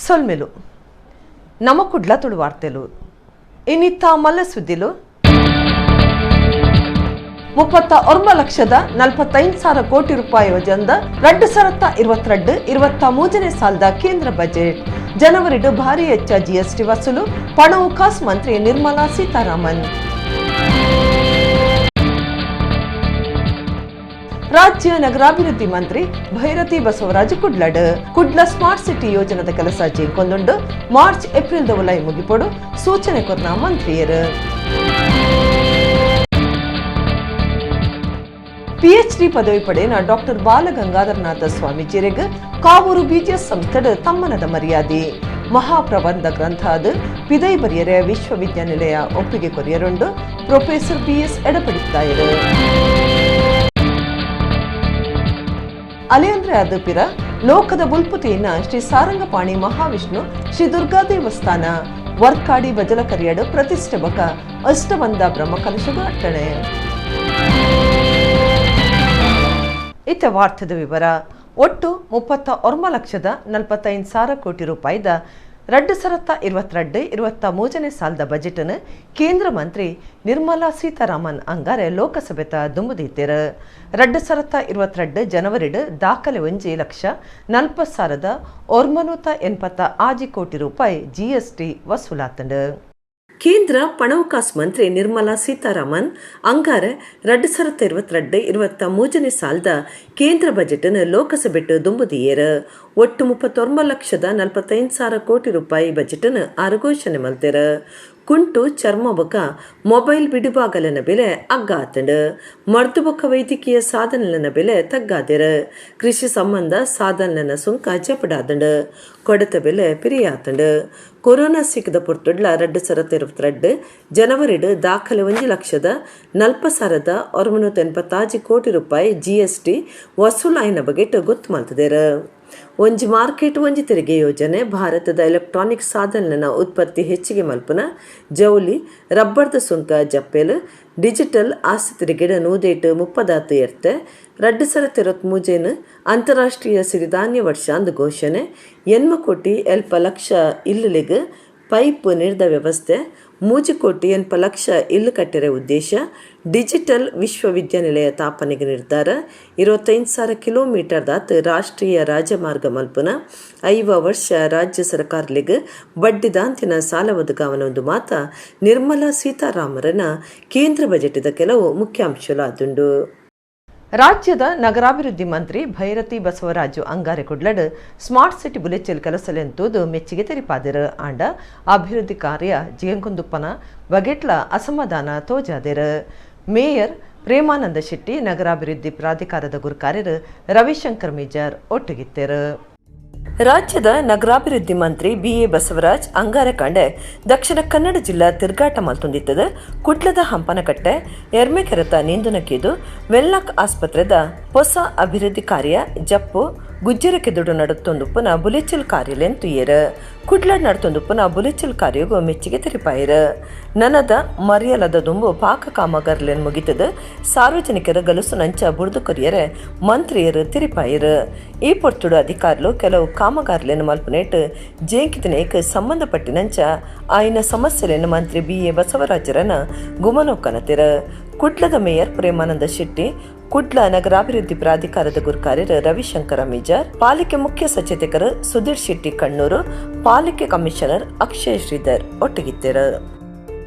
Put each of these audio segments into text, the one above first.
ಸೊಲ್ಮೆಲು ನಮ ಕುಡ್ಲ ತುಳು ವಾರ್ತೆಲು ಇನ್ನಿತ್ತ ಮಲ್ಲ ಸುದ್ದಿಲು 39,45,000 ಕೋಟಿ ರೂಪಾಯಿ ವಜಂದ 2022-23 ಸಾಲದ ಕೇಂದ್ರ ಬಜೆಟ್ ಜನವರಿಡು ಭಾರಿ ಹೆಚ್ಚ ಜಿಎಸ್ಟಿ ವಸೂಲು ಹಣಕಾಸು ಮಂತ್ರಿ ನಿರ್ಮಲಾ ಸೀತಾರಾಮನ್. ರಾಜ್ಯ ನಗರಾಭಿವೃದ್ಧಿ ಮಂತ್ರಿ ಭೈರತಿ ಬಸವರಾಜ ಕುಡ್ಲಡ್ ಕುಡ್ಲ ಸ್ಮಾರ್ಟ್ ಸಿಟಿ ಯೋಜನೆದ ಕೆಲಸ ಜೇಂಕೊಂದುಂಡು ಮಾರ್ಚ್ ಏಪ್ರಿಲ್ ದವಲೈ ಮುಗಿಪೊಡು ಸೂಚನೆ ಕೊರ್ನ ಮಂತ್ರಿಯರು. ಪಿಎಚ್ಡಿ ಪದವಿ ಪಡೆಯನ ಡಾಕ್ಟರ್ ಬಾಲಗಂಗಾಧರನಾಥ ಸ್ವಾಮೀಜಿಯರಿಗೆ ಕಾವೂರು ಬಿಜಿಎಸ್ ಸಂಸ್ಥೆಡ್ ತಮ್ಮನದ ಮರ್ಯಾದೆ. ಮಹಾಪ್ರಬಂಧ ಗ್ರಂಥ ಅದು ಪಿದೈ ಬರಿಯರೆ ವಿಶ್ವವಿದ್ಯಾನಿಲಯ ಒಪ್ಪಿಗೆ ಕೊರಿಯರುಂಡು ಪ್ರೊಫೆಸರ್ ಬಿಎಸ್ ಎಡಪಡಿತ್ತಾಯರು. ಅಲೆಯಂದ್ರೆ ಅದು ಪಿರ ಲೋಕದ ಬುಲ್ಪುತಿನ ಶ್ರೀ ಸಾರಂಗಪಾಣಿ ಮಹಾವಿಷ್ಣು ಶ್ರೀ ದುರ್ಗಾ ದೇವಸ್ಥಾನ ವರ್ಕಾಡಿ ಬಜಲಕರಿಯಡು ಪ್ರತಿಷ್ಠೆ ಬಕ ಅಷ್ಟಬಂಧ ಬ್ರಹ್ಮಕಲಶದ ಅಟ್ಟಣೆ. ಇತ್ತ ವಾರ್ತೆದ ವಿವರ. ಒಟ್ಟು 39,45,000 ಕೋಟಿ ರೂಪಾಯಿದ 2022-23 ಸಾಲದ ಬಜೆಟ್ನ ಕೇಂದ್ರ ಮಂತ್ರಿ ನಿರ್ಮಲಾ ಸೀತಾರಾಮನ್ ಅಂಗಾರೆ ಲೋಕಸಭೆತ ದುಂಬುದೀತೆರ್. 2022 ಜನವರಿಡ್ ದಾಖಲೆ 1,40,986 ಕೋಟಿ ರೂಪಾಯಿ ಜಿಎಸ್ಟಿ ವಸೂಲಾತಂಡು. ಕೇಂದ್ರ ಹಣಕಾಸು ಮಂತ್ರಿ ನಿರ್ಮಲಾ ಸೀತಾರಾಮನ್ ಅಂಗಾರೆ 2022-23 ಸಾಲದ ಕೇಂದ್ರ ಬಜೆಟ್ನ ಲೋಕಸಭೆಟ್ ದುಂಬುದಿಯೇರ್. ಒಟ್ಟು 39,45,000 ಕೋಟಿ ರೂಪಾಯಿ ಬಜೆಟ್ನ ಆರು ಘೋಷಣೆ ಮಲ್ತೆರ್. ಕುಂಟು ಚರ್ಮ ಬೊಕ ಮೊಬೈಲ್ ಬಿಡುಬಾಗಲನ ಬೆಲೆ ಅಗ್ಗ ಆತಂಡು. ಮರ್ದು ಬೊಕ ವೈದ್ಯಕೀಯ ಸಾಧನಲನ ಬೆಲೆ ತಗ್ಗಾದೆರ್. ಕೃಷಿ ಸಂಬಂಧ ಸಾಧನಲನ ಸುಂಕ ಜಪಡಾದಂಡು. ಕೊಡತ ಬೆಲೆ ಪಿರಿಯಾತಂಡು. ಕೊರೋನಾ ಸಿಕ್ಕದ ಪೊರ್ತುಡ್ಲ 2022 ಜನವರಿಡ್ ದಾಖಲೆ 1,40,686 ಕೋಟಿ ರೂಪಾಯಿ ಜಿಎಸ್ಟಿ ವಸೂಲಾಯಿನ ಬಗೆಟ್ ಗೊತ್ತು ಮಲ್ತದೆರ್. ಒಂಜಿ ಮಾರ್ಕೆಟ್ ಒಂಜಿ ತೆರಿಗೆ ಯೋಜನೆ, ಭಾರತದ ಎಲೆಕ್ಟ್ರಾನಿಕ್ ಸಾಧನನ ಉತ್ಪತ್ತಿ ಹೆಚ್ಚಿಗೆ ಮಲ್ಪುನ, ಜೌಲಿ ರಬ್ಬರ್ದ ಸುಂಕ ಜಪ್ಪೆಲ್, ಡಿಜಿಟಲ್ ಆಸ್ತಿ ತೆರಿಗೆಡ್ 130 ಎರ್ತೆ, 2023 ಅಂತಾರಾಷ್ಟ್ರೀಯ ಸಿರಿಧಾನ್ಯ ವರ್ಷ ಅಂದ್ ಘೋಷಣೆ, 80 ಕೋಟಿ 70 ಲಕ್ಷ ಇಲ್ಲುಲೆಗ್ ಪೈಪ್ ನೀರ್ದ ವ್ಯವಸ್ಥೆ, 3 ಕೋಟಿ 80 ಲಕ್ಷ ಇಲ್ಲು ಕಟ್ಟೆರೆ ಉದ್ದೇಶ, ಡಿಜಿಟಲ್ ವಿಶ್ವವಿದ್ಯಾನಿಲಯ ತಾಪನೆಗೆ ನಿರ್ಧಾರ, 25,000 ಕಿಲೋಮೀಟರ್ ದಾತ್ ರಾಷ್ಟ್ರೀಯ ರಾಜಮಾರ್ಗ ಮಲ್ಪುನ, 5 ವರ್ಷ ರಾಜ್ಯ ಸರ್ಕಾರಲಿಗ್ ಬಡ್ಡಿದಾಂತಿನ ಸಾಲ ಒದಗಾವನ ಒಂದು ಮಾತ ನಿರ್ಮಲಾ ಸೀತಾರಾಮರನ ಕೇಂದ್ರ ಬಜೆಟ್ದ ಕೆಲವು ಮುಖ್ಯಾಂಶಗಳಾದುಂಡು. ರಾಜ್ಯದ ನಗರಾಭಿವೃದ್ಧಿ ಮಂತ್ರಿ ಭೈರತಿ ಬಸವರಾಜು ಅಂಗಾರೆ ಕುಡ್ಲಡ್ ಸ್ಮಾರ್ಟ್ ಸಿಟಿ ಬುಲೆಚೆಲ್ ಕೆಲಸಲೆಂತೂದು ಮೆಚ್ಚಿಗೆ ತೆರಿಪಾದೆರ್. ಆಂಡ ಅಭಿವೃದ್ಧಿ ಕಾರ್ಯ ಜಿಯಂಕುಂದುಪ್ಪನ ಬಗೆಟ್ಲ ಅಸಮಾಧಾನ ತೋಜಾದೆರ್. ಮೇಯರ್ ಪ್ರೇಮಾನಂದ ಶೆಟ್ಟಿ, ನಗರಾಭಿವೃದ್ಧಿ ಪ್ರಾಧಿಕಾರದ ಗುರುಕಾರ್ಯರು ರವಿಶಂಕರ್ ಮಿಜಾರ್ ಒಟ್ಟುಗಿತ್ತೆರು. ರಾಜ್ಯದ ನಗರಾಭಿವೃದ್ಧಿ ಮಂತ್ರಿ ಬಿಎ ಬಸವರಾಜ್ ಅಂಗಾರೆ ಕಾಂಡೆ ದಕ್ಷಿಣ ಕನ್ನಡ ಜಿಲ್ಲಾ ತಿರ್ಗಾಟ ಮಲ್ತೊಂದಿತ್ತದ ಕುಡ್ಲದ ಹಂಪನಕಟ್ಟೆ ಎರ್ಮೆಕೆರೆತ ನೀಂದುನಕೀದು ವೆಲ್ಲಾಕ್ ಆಸ್ಪತ್ರೆದ ಹೊಸ ಅಭಿವೃದ್ಧಿ ಕಾರ್ಯ ಜಪ್ಪು ಗುಜ್ಜರಕೆದುಡು ನಡುತ್ತೊಂದುಪ್ಪುನ ಬುಲೆಚಲ್ ಕಾರ್ಯಲೆನ್ ತುಯ್ಯೆರ್. ಕುಡ್ಲ ನಡ್ತೊಂದುಪ್ಪುನ ಬುಲೆಚಲ್ ಕಾರ್ಯಗು ಮೆಚ್ಚಿಗೆ ತೆರಿಪಾಯೆರ್. ನನದ ಮರ್ಯಲದ ದುಂಬು ಪಾಕ ಕಾಮಗಾರಿಲೆನ್ ಮುಗಿತದ ಸಾರ್ವಜನಿಕರ ಗಲಸುನಂಚ ಬುಡ್ದು ಕೊರಿಯರೆ ಮಂತ್ರಿಯರು ತೆರಿಪಾಯೆರ್. ಈ ಪೊರ್ತುಡು ಅಧಿಕಾರಿಲು ಕೆಲವು ಕಾಮಗಾರಿಲೆನ್ ಮಲ್ಪುನೇಟ್ ಜೇಂಕಿತನೇಕ್ ಸಂಬಂಧಪಟ್ಟಿನಂಚ ಆಯ್ನ ಸಮಸ್ಯೆಲೆನ್ ಮಂತ್ರಿ ಬಿ ಎ ಬಸವರಾಜರನ ಗುಮನೊಕ್ಕನತೆರ್. ಕುಡ್ಲದ ಮೇಯರ್ ಪ್ರೇಮಾನಂದ ಶೆಟ್ಟಿ, ಕುಡ್ಲ ನಗರಾಭಿವೃದ್ಧಿ ಪ್ರಾಧಿಕಾರದ ಗುರುಕಾರ್ಯರು ರವಿಶಂಕರ ಮಿಜಾರ್, ಪಾಲಿಕೆ ಮುಖ್ಯ ಸಚೇತಕರು ಸುಧೀರ್ ಶೆಟ್ಟಿ ಕಣ್ಣೂರು, ಪಾಲಿಕೆ ಕಮಿಷನರ್ ಅಕ್ಷಯ್ ಶ್ರೀಧರ್ ಒಟ್ಟುಗಿದ್ದರು.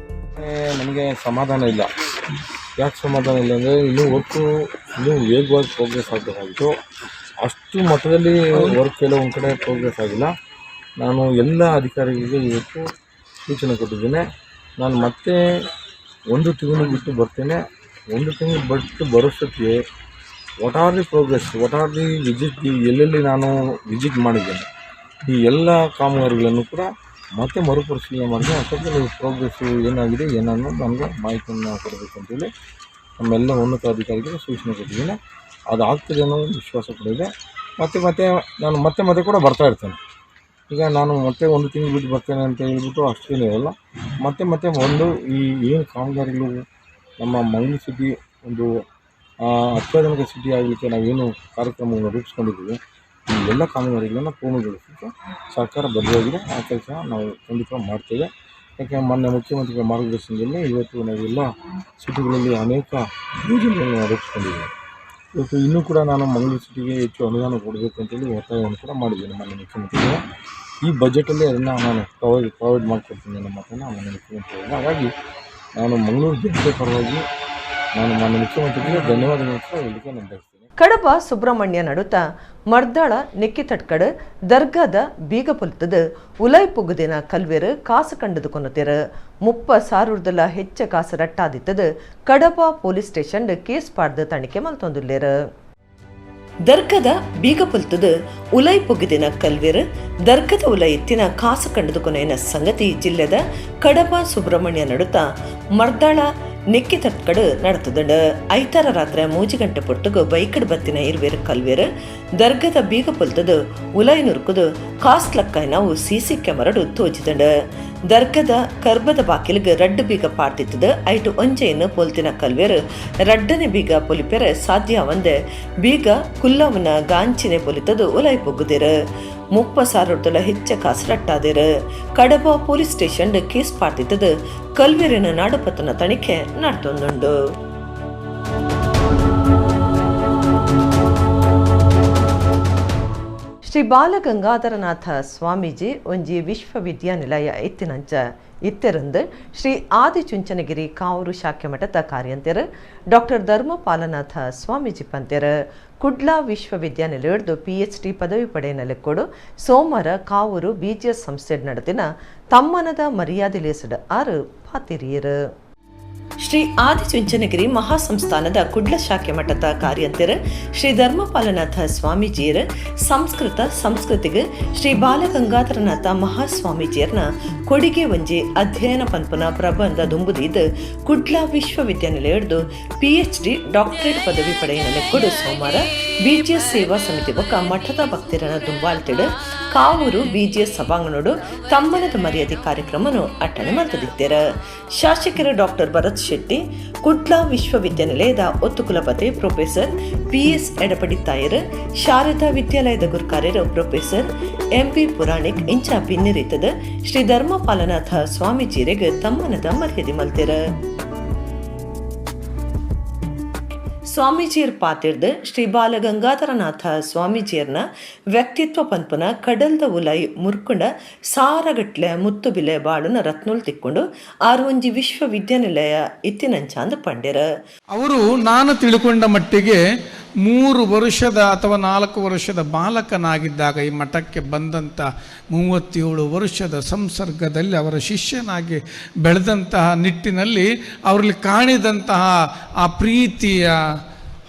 ನಮಗೆ ಸಮಾಧಾನ ಇಲ್ಲ. ಯಾಕೆ ಸಮಾಧಾನ ಇಲ್ಲ ಅಂದರೆ, ಇನ್ನೂ ವರ್ಕು ಇನ್ನೂ ವೇಗವಾಗಿ ಪ್ರೋಗ್ರೆಸ್ ಆಗಬೇಕಾಗಿತ್ತು. ಅಷ್ಟು ಮಟ್ಟದಲ್ಲಿ ವರ್ಕ್ ಎಲ್ಲ ಒಂದು ಕಡೆ ಪ್ರೋಗ್ರೆಸ್ ಆಗಿಲ್ಲ. ನಾನು ಎಲ್ಲ ಅಧಿಕಾರಿಗಳಿಗೆ ಇವತ್ತು ಸೂಚನೆ ಕೊಟ್ಟಿದ್ದೇನೆ. ನಾನು ಮತ್ತೆ ಒಂದು ತಿಂಗಳು ಬಿಟ್ಟು ಬರ್ತೇನೆ. ಒಂದು ತಿಂಗಳು ಬಿಟ್ಟು ಬರೋಷ್ಟೊತ್ತಿಗೆ what are the progress, what are the visit, ಎಲ್ಲೆಲ್ಲಿ ನಾನು ವಿಸಿಟ್ ಮಾಡಿದ್ದೇನೆ, ಈ ಎಲ್ಲ ಕಾಮಗಾರಿಗಳನ್ನು ಕೂಡ ಮತ್ತೆ ಮರುಪರಿಶೀಲನೆ ಮಾಡಿದೆ. ಅಷ್ಟೊತ್ತಿಗೆ ನೀವು ಪ್ರೋಗ್ರೆಸ್ಸು ಏನಾಗಿದೆ ಏನನ್ನೋದು ನನಗೆ ಮಾಹಿತಿಯನ್ನು ಕೊಡಬೇಕು ಅಂತೇಳಿ ನಮ್ಮೆಲ್ಲ ಉನ್ನತಾಧಿಕಾರಿಗಳಿಗೆ ಸೂಚನೆ ಕೊಟ್ಟಿದ್ದೀನಿ. ಅದು ಆಗ್ತದೆ ಅನ್ನೋ ಒಂದು ವಿಶ್ವಾಸ ಕೂಡ ಇದೆ. ಮತ್ತು ಮತ್ತೆ ನಾನು ಮತ್ತೆ ಮತ್ತೆ ಕೂಡ ಬರ್ತಾ ಇರ್ತೇನೆ. ಈಗ ನಾನು ಮತ್ತೆ ಒಂದು ತಿಂಗಳು ಬಿಟ್ಟು ಬರ್ತೇನೆ ಅಂತ ಹೇಳ್ಬಿಟ್ಟು ಅಷ್ಟೇನು ಇರಲ್ಲ. ಮತ್ತೆ ಮತ್ತೆ ಒಂದು ಈ ಏನು ಕಾಮಗಾರಿಗಳು ನಮ್ಮ ಮಂಗಳೂರು ಸಿಟಿ ಒಂದು ಅತ್ಯಾಧುನಿಕ ಸಿಟಿ ಆಗಲಿಕ್ಕೆ ನಾವೇನು ಕಾರ್ಯಕ್ರಮವನ್ನು ರೂಪಿಸ್ಕೊಂಡಿದ್ದೀವಿ, ಈ ಎಲ್ಲ ಕಾಮಗಾರಿಗಳನ್ನು ಪೂರ್ಣಗೊಳಿಸಲಿಕ್ಕೆ ಸರ್ಕಾರ ಬದ್ಧವಾಗಿದೆ. ಆ ಕೆಲಸ ನಾವು ಖಂಡಿತ ಮಾಡ್ತೇವೆ. ಯಾಕೆ ಮಾನ್ಯ ಮುಖ್ಯಮಂತ್ರಿಗಳ ಮಾರ್ಗದರ್ಶನದಲ್ಲಿ ಇವತ್ತು ನಾವೆಲ್ಲ ಸಿಟಿಗಳಲ್ಲಿ ಅನೇಕ ಯೋಜನೆಗಳನ್ನು ರೂಪಿಸ್ಕೊಂಡಿದ್ದೇವೆ. ಇವತ್ತು ಇನ್ನೂ ಕೂಡ ನಾನು ಮಂಗಳೂರು ಸಿಟಿಗೆ ಹೆಚ್ಚು ಅನುದಾನ ಕೊಡಬೇಕು ಅಂತೇಳಿ ಒತ್ತಾಯವನ್ನು ಕೂಡ ಮಾಡಿದ್ದೇನೆ ಮಾನ್ಯ ಮುಖ್ಯಮಂತ್ರಿಗಳು. ಈ ಬಜೆಟಲ್ಲಿ ಅದನ್ನು ನಾನು ಪ್ರೊವೈಡ್ ಮಾಡಿಕೊಡ್ತೀನಿ ಅನ್ನೋ ಮಾತನ್ನು ಮಾನ್ಯ ಮುಖ್ಯಮಂತ್ರಿಗಳು. ಹಾಗಾಗಿ ನಾನು ಮಂಗಳೂರು ಜನತೆ ಪರವಾಗಿ ನಾನು ಮಾನ್ಯ ಮುಖ್ಯಮಂತ್ರಿಗಳಿಗೆ ಧನ್ಯವಾದಗಳನ್ನು ಹೇಳಲಿಕ್ಕೆ ನಾನು ಬಯಸ್ತೇನೆ. ಕಡಬ ಸುಬ್ರಹ್ಮಣ್ಯ ನಡುತ ಮರ್ದಾಳ ನೆಕ್ಕಿತಟ್ಕಡು ದರ್ಗಾದ ಬೀಗ ಪೊಲ್ತದ ಉಲೈ ಪುಗುದಿನ ಕಲ್ವೇರು ಕಾಸು ಕಂಡದು ಕೊನ್ನತಿರು. 30,000 ಹೆಚ್ಚ ಕಾಸು ರಟ್ಟಾದಿತ್ತದು ಕಡಬ police station case ಪಾಡ್ದು ತನಿಖೆ ಮಲ್ತೊಂದುಲ್ಲೇರು. ದರ್ಗದ ಬೀಗ ಪೊಲ್ತದ ಉಲೈ ಪುಗುದಿನ ಕಲ್ವೇರು ದರ್ಗದ ಉಲೈ ಇತ್ತಿನ ಕಾಸು ಕಂಡದು ಕೊನೆಯ ಸಂಗತಿ ಜಿಲ್ಲೆದ ಕಡಬ ಸುಬ್ರಹ್ಮಣ್ಯ ನಡುತ ಮರ್ದಾಳ ನೆಕ್ಕಿ ತಟ್ಕಡು ನಡತದುಂಡು. ಐತಾರ ರಾತ್ರಿ 3 ಗಂಟೆ ಪೊರ್ತುಗು ಬೈಕಡ್ ಬತ್ತಿನ ಇರುವೇರು ಕಲ್ವೇರು ದರ್ಗದ ಬೀಗ ಪೊಲ್ತದು ಉಲೈ ನುರುಕುದು ಕಾಸ್ಲಕ್ಕಾಯ್ ನಾವು ಸಿಸಿ ಕ್ಯಾಮರಡು ತೋಜಿದಂಡು. ದರ್ಗದ ಕರ್ಬದ ಬಾಕಿಲಿಗೆ ರಡ್ಡು ಬೀಗ ಪಾಡ್ತಿತ್ತದು. ಐಟು ಒಂಜೆಯನ್ನು ಪೊಲ್ತಿನ ಕಲ್ವೇರು ರಡ್ಡನೆ ಬೀಗ ಪೊಲಿಪೆರೆ ಸಾಧ್ಯ ಒಂದೆ ಬೀಗ ಕುಲ್ಲವನ ಗಾಂಚಿನೆ ಪೊಲಿತದು ಉಲೈ ಪೊಗ್ಗುದಿರು. 30,000 ಹೆಚ್ಚ ಕಾಸು ರಟ್ಟಾದಿರು. ಕಡಬ police station case ಪಾಡ್ತಿತ್ತದು ಕಲ್ವೇರಿನ ನಾಡುಪತ್ತನ ತನಿಖೆ ನಡ್ತೊಂದುಂಡು. ಶ್ರೀ ಬಾಲಗಂಗಾಧರನಾಥ ಸ್ವಾಮೀಜಿ ಒಂಜಿ ವಿಶ್ವವಿದ್ಯಾನಿಲಯ ಇತ್ತಿನಂಚ ಇತ್ತೆರಂದು ಶ್ರೀ ಆದಿಚುಂಚನಗಿರಿ ಕಾವೂರು ಶಾಖೆ ಮಠದ ಕಾರ್ಯಂತೆರು ಡಾಕ್ಟರ್ ಧರ್ಮಪಾಲನಾಥ ಸ್ವಾಮೀಜಿ ಪಂತೆರು. ಕುಡ್ಲಾ ವಿಶ್ವವಿದ್ಯಾನಿಲಯದ್ದು PhD ಪದವಿ ಪಡೆಯನಲೆಕ್ಕೊಡು ಸೋಮವಾರ ಕಾವೂರು BGS ಸಂಸ್ಥೆ ನಡೆದಿನ ತಮ್ಮನದ ಮರ್ಯಾದೆ ಲೇಸಡ ಆರು ಪಾತಿರಿಯರು. ಶ್ರೀ ಆದಿಚುಂಚನಗಿರಿ ಮಹಾಸಂಸ್ಥಾನದ ಕುಡ್ಲ ಶಾಖೆ ಮಠದ ಕಾರ್ಯಂತೆರು ಶ್ರೀ ಧರ್ಮಪಾಲನಾಥ ಸ್ವಾಮೀಜಿಯರು ಸಂಸ್ಕೃತ ಸಂಸ್ಕೃತಿಗೆ ಶ್ರೀ ಬಾಲಗಂಗಾಧರನಾಥ ಮಹಾಸ್ವಾಮೀಜಿಯರ್ನ ಕೊಡುಗೆ ಒಂಜಿ ಅಧ್ಯಯನ ಪನ್ಪುನ ಪ್ರಬಂಧ ದುಂಬುದೀದು ಕುಡ್ಲ ವಿಶ್ವವಿದ್ಯಾನಿಲಯದ್ದು PhD doctorate ಪದವಿ ಪಡೆಯನಲೆಕ್ಕೊಡು ಸೋಮವಾರ BGS ಸೇವಾ ಸಮಿತಿ ಬೊಕ್ಕ ಮಠದ ಭಕ್ತಿರನ ದುಂಬಾಳ್ತಿಡು ಕಾವೂರು BGS ಸಭಾಂಗಣೋಡು ತಮ್ಮನದ ಮರ್ಯಾದೆ ಕಾರ್ಯಕ್ರಮನು ಅಟ್ಟಣೆ ಮಲ್ತದಿತ್ತೇರು. ಶಾಸಕರು ಡಾಕ್ಟರ್ ಭರತ್ ಶೆಟ್ಟಿ, ಕುಡ್ಲಾ ವಿಶ್ವವಿದ್ಯಾನಿಲಯದ ಒತ್ತು ಕುಲಪತಿ ಪ್ರೊಫೆಸರ್ PS ಎಡಪಡಿತ್ತಾಯರು, ಶಾರದಾ ವಿದ್ಯಾಲಯದ ಗುರುಕಾರ್ಯರು professor MB Puranik ಇಂಚ ಬಿನ್ನಿರಿತದ ಶ್ರೀ ಧರ್ಮಪಾಲನಾಥ ಸ್ವಾಮೀಜಿಯರಿಗೆ ತಮ್ಮನದ ಮರ್ಯಾದೆ ಮಲ್ತಿರ. ಸ್ವಾಮೀಜಿಯರ್ ಪಾತಿರ್ದು ಶ್ರೀ ಬಾಲಗಂಗಾಧರನಾಥ ಸ್ವಾಮೀಜಿಯರ್ನ ವ್ಯಕ್ತಿತ್ವ ಪನ್ಪುನ ಕಡಲ್ದ ಉಲೈ ಮುರ್ಕುಂಡ ಸಾರಗಟ್ಲೆ ಮುತ್ತುಬಿಲೆ ಬಾಳುನ ರತ್ನುಲ್ ತಿಕ್ಕೊಂಡು ಆರು ಒಂಜಿ ವಿಶ್ವವಿದ್ಯಾನಿಲಯ ಇತ್ತಿನಂಚಾಂದ ಪಂಡ್ಯರ. ಅವರು ನಾನು ತಿಳ್ಕೊಂಡ ಮಟ್ಟಿಗೆ 3 ವರ್ಷದ ಅಥವಾ 4 ವರ್ಷದ ಬಾಲಕನಾಗಿದ್ದಾಗ ಈ ಮಠಕ್ಕೆ ಬಂದಂಥ 37 ವರ್ಷದ ಸಂಸರ್ಗದಲ್ಲಿ ಅವರ ಶಿಷ್ಯನಾಗಿ ಬೆಳೆದಂತಹ ನಿಟ್ಟಿನಲ್ಲಿ ಅವರಲ್ಲಿ ಕಾಣಿದಂತಹ ಆ ಪ್ರೀತಿಯ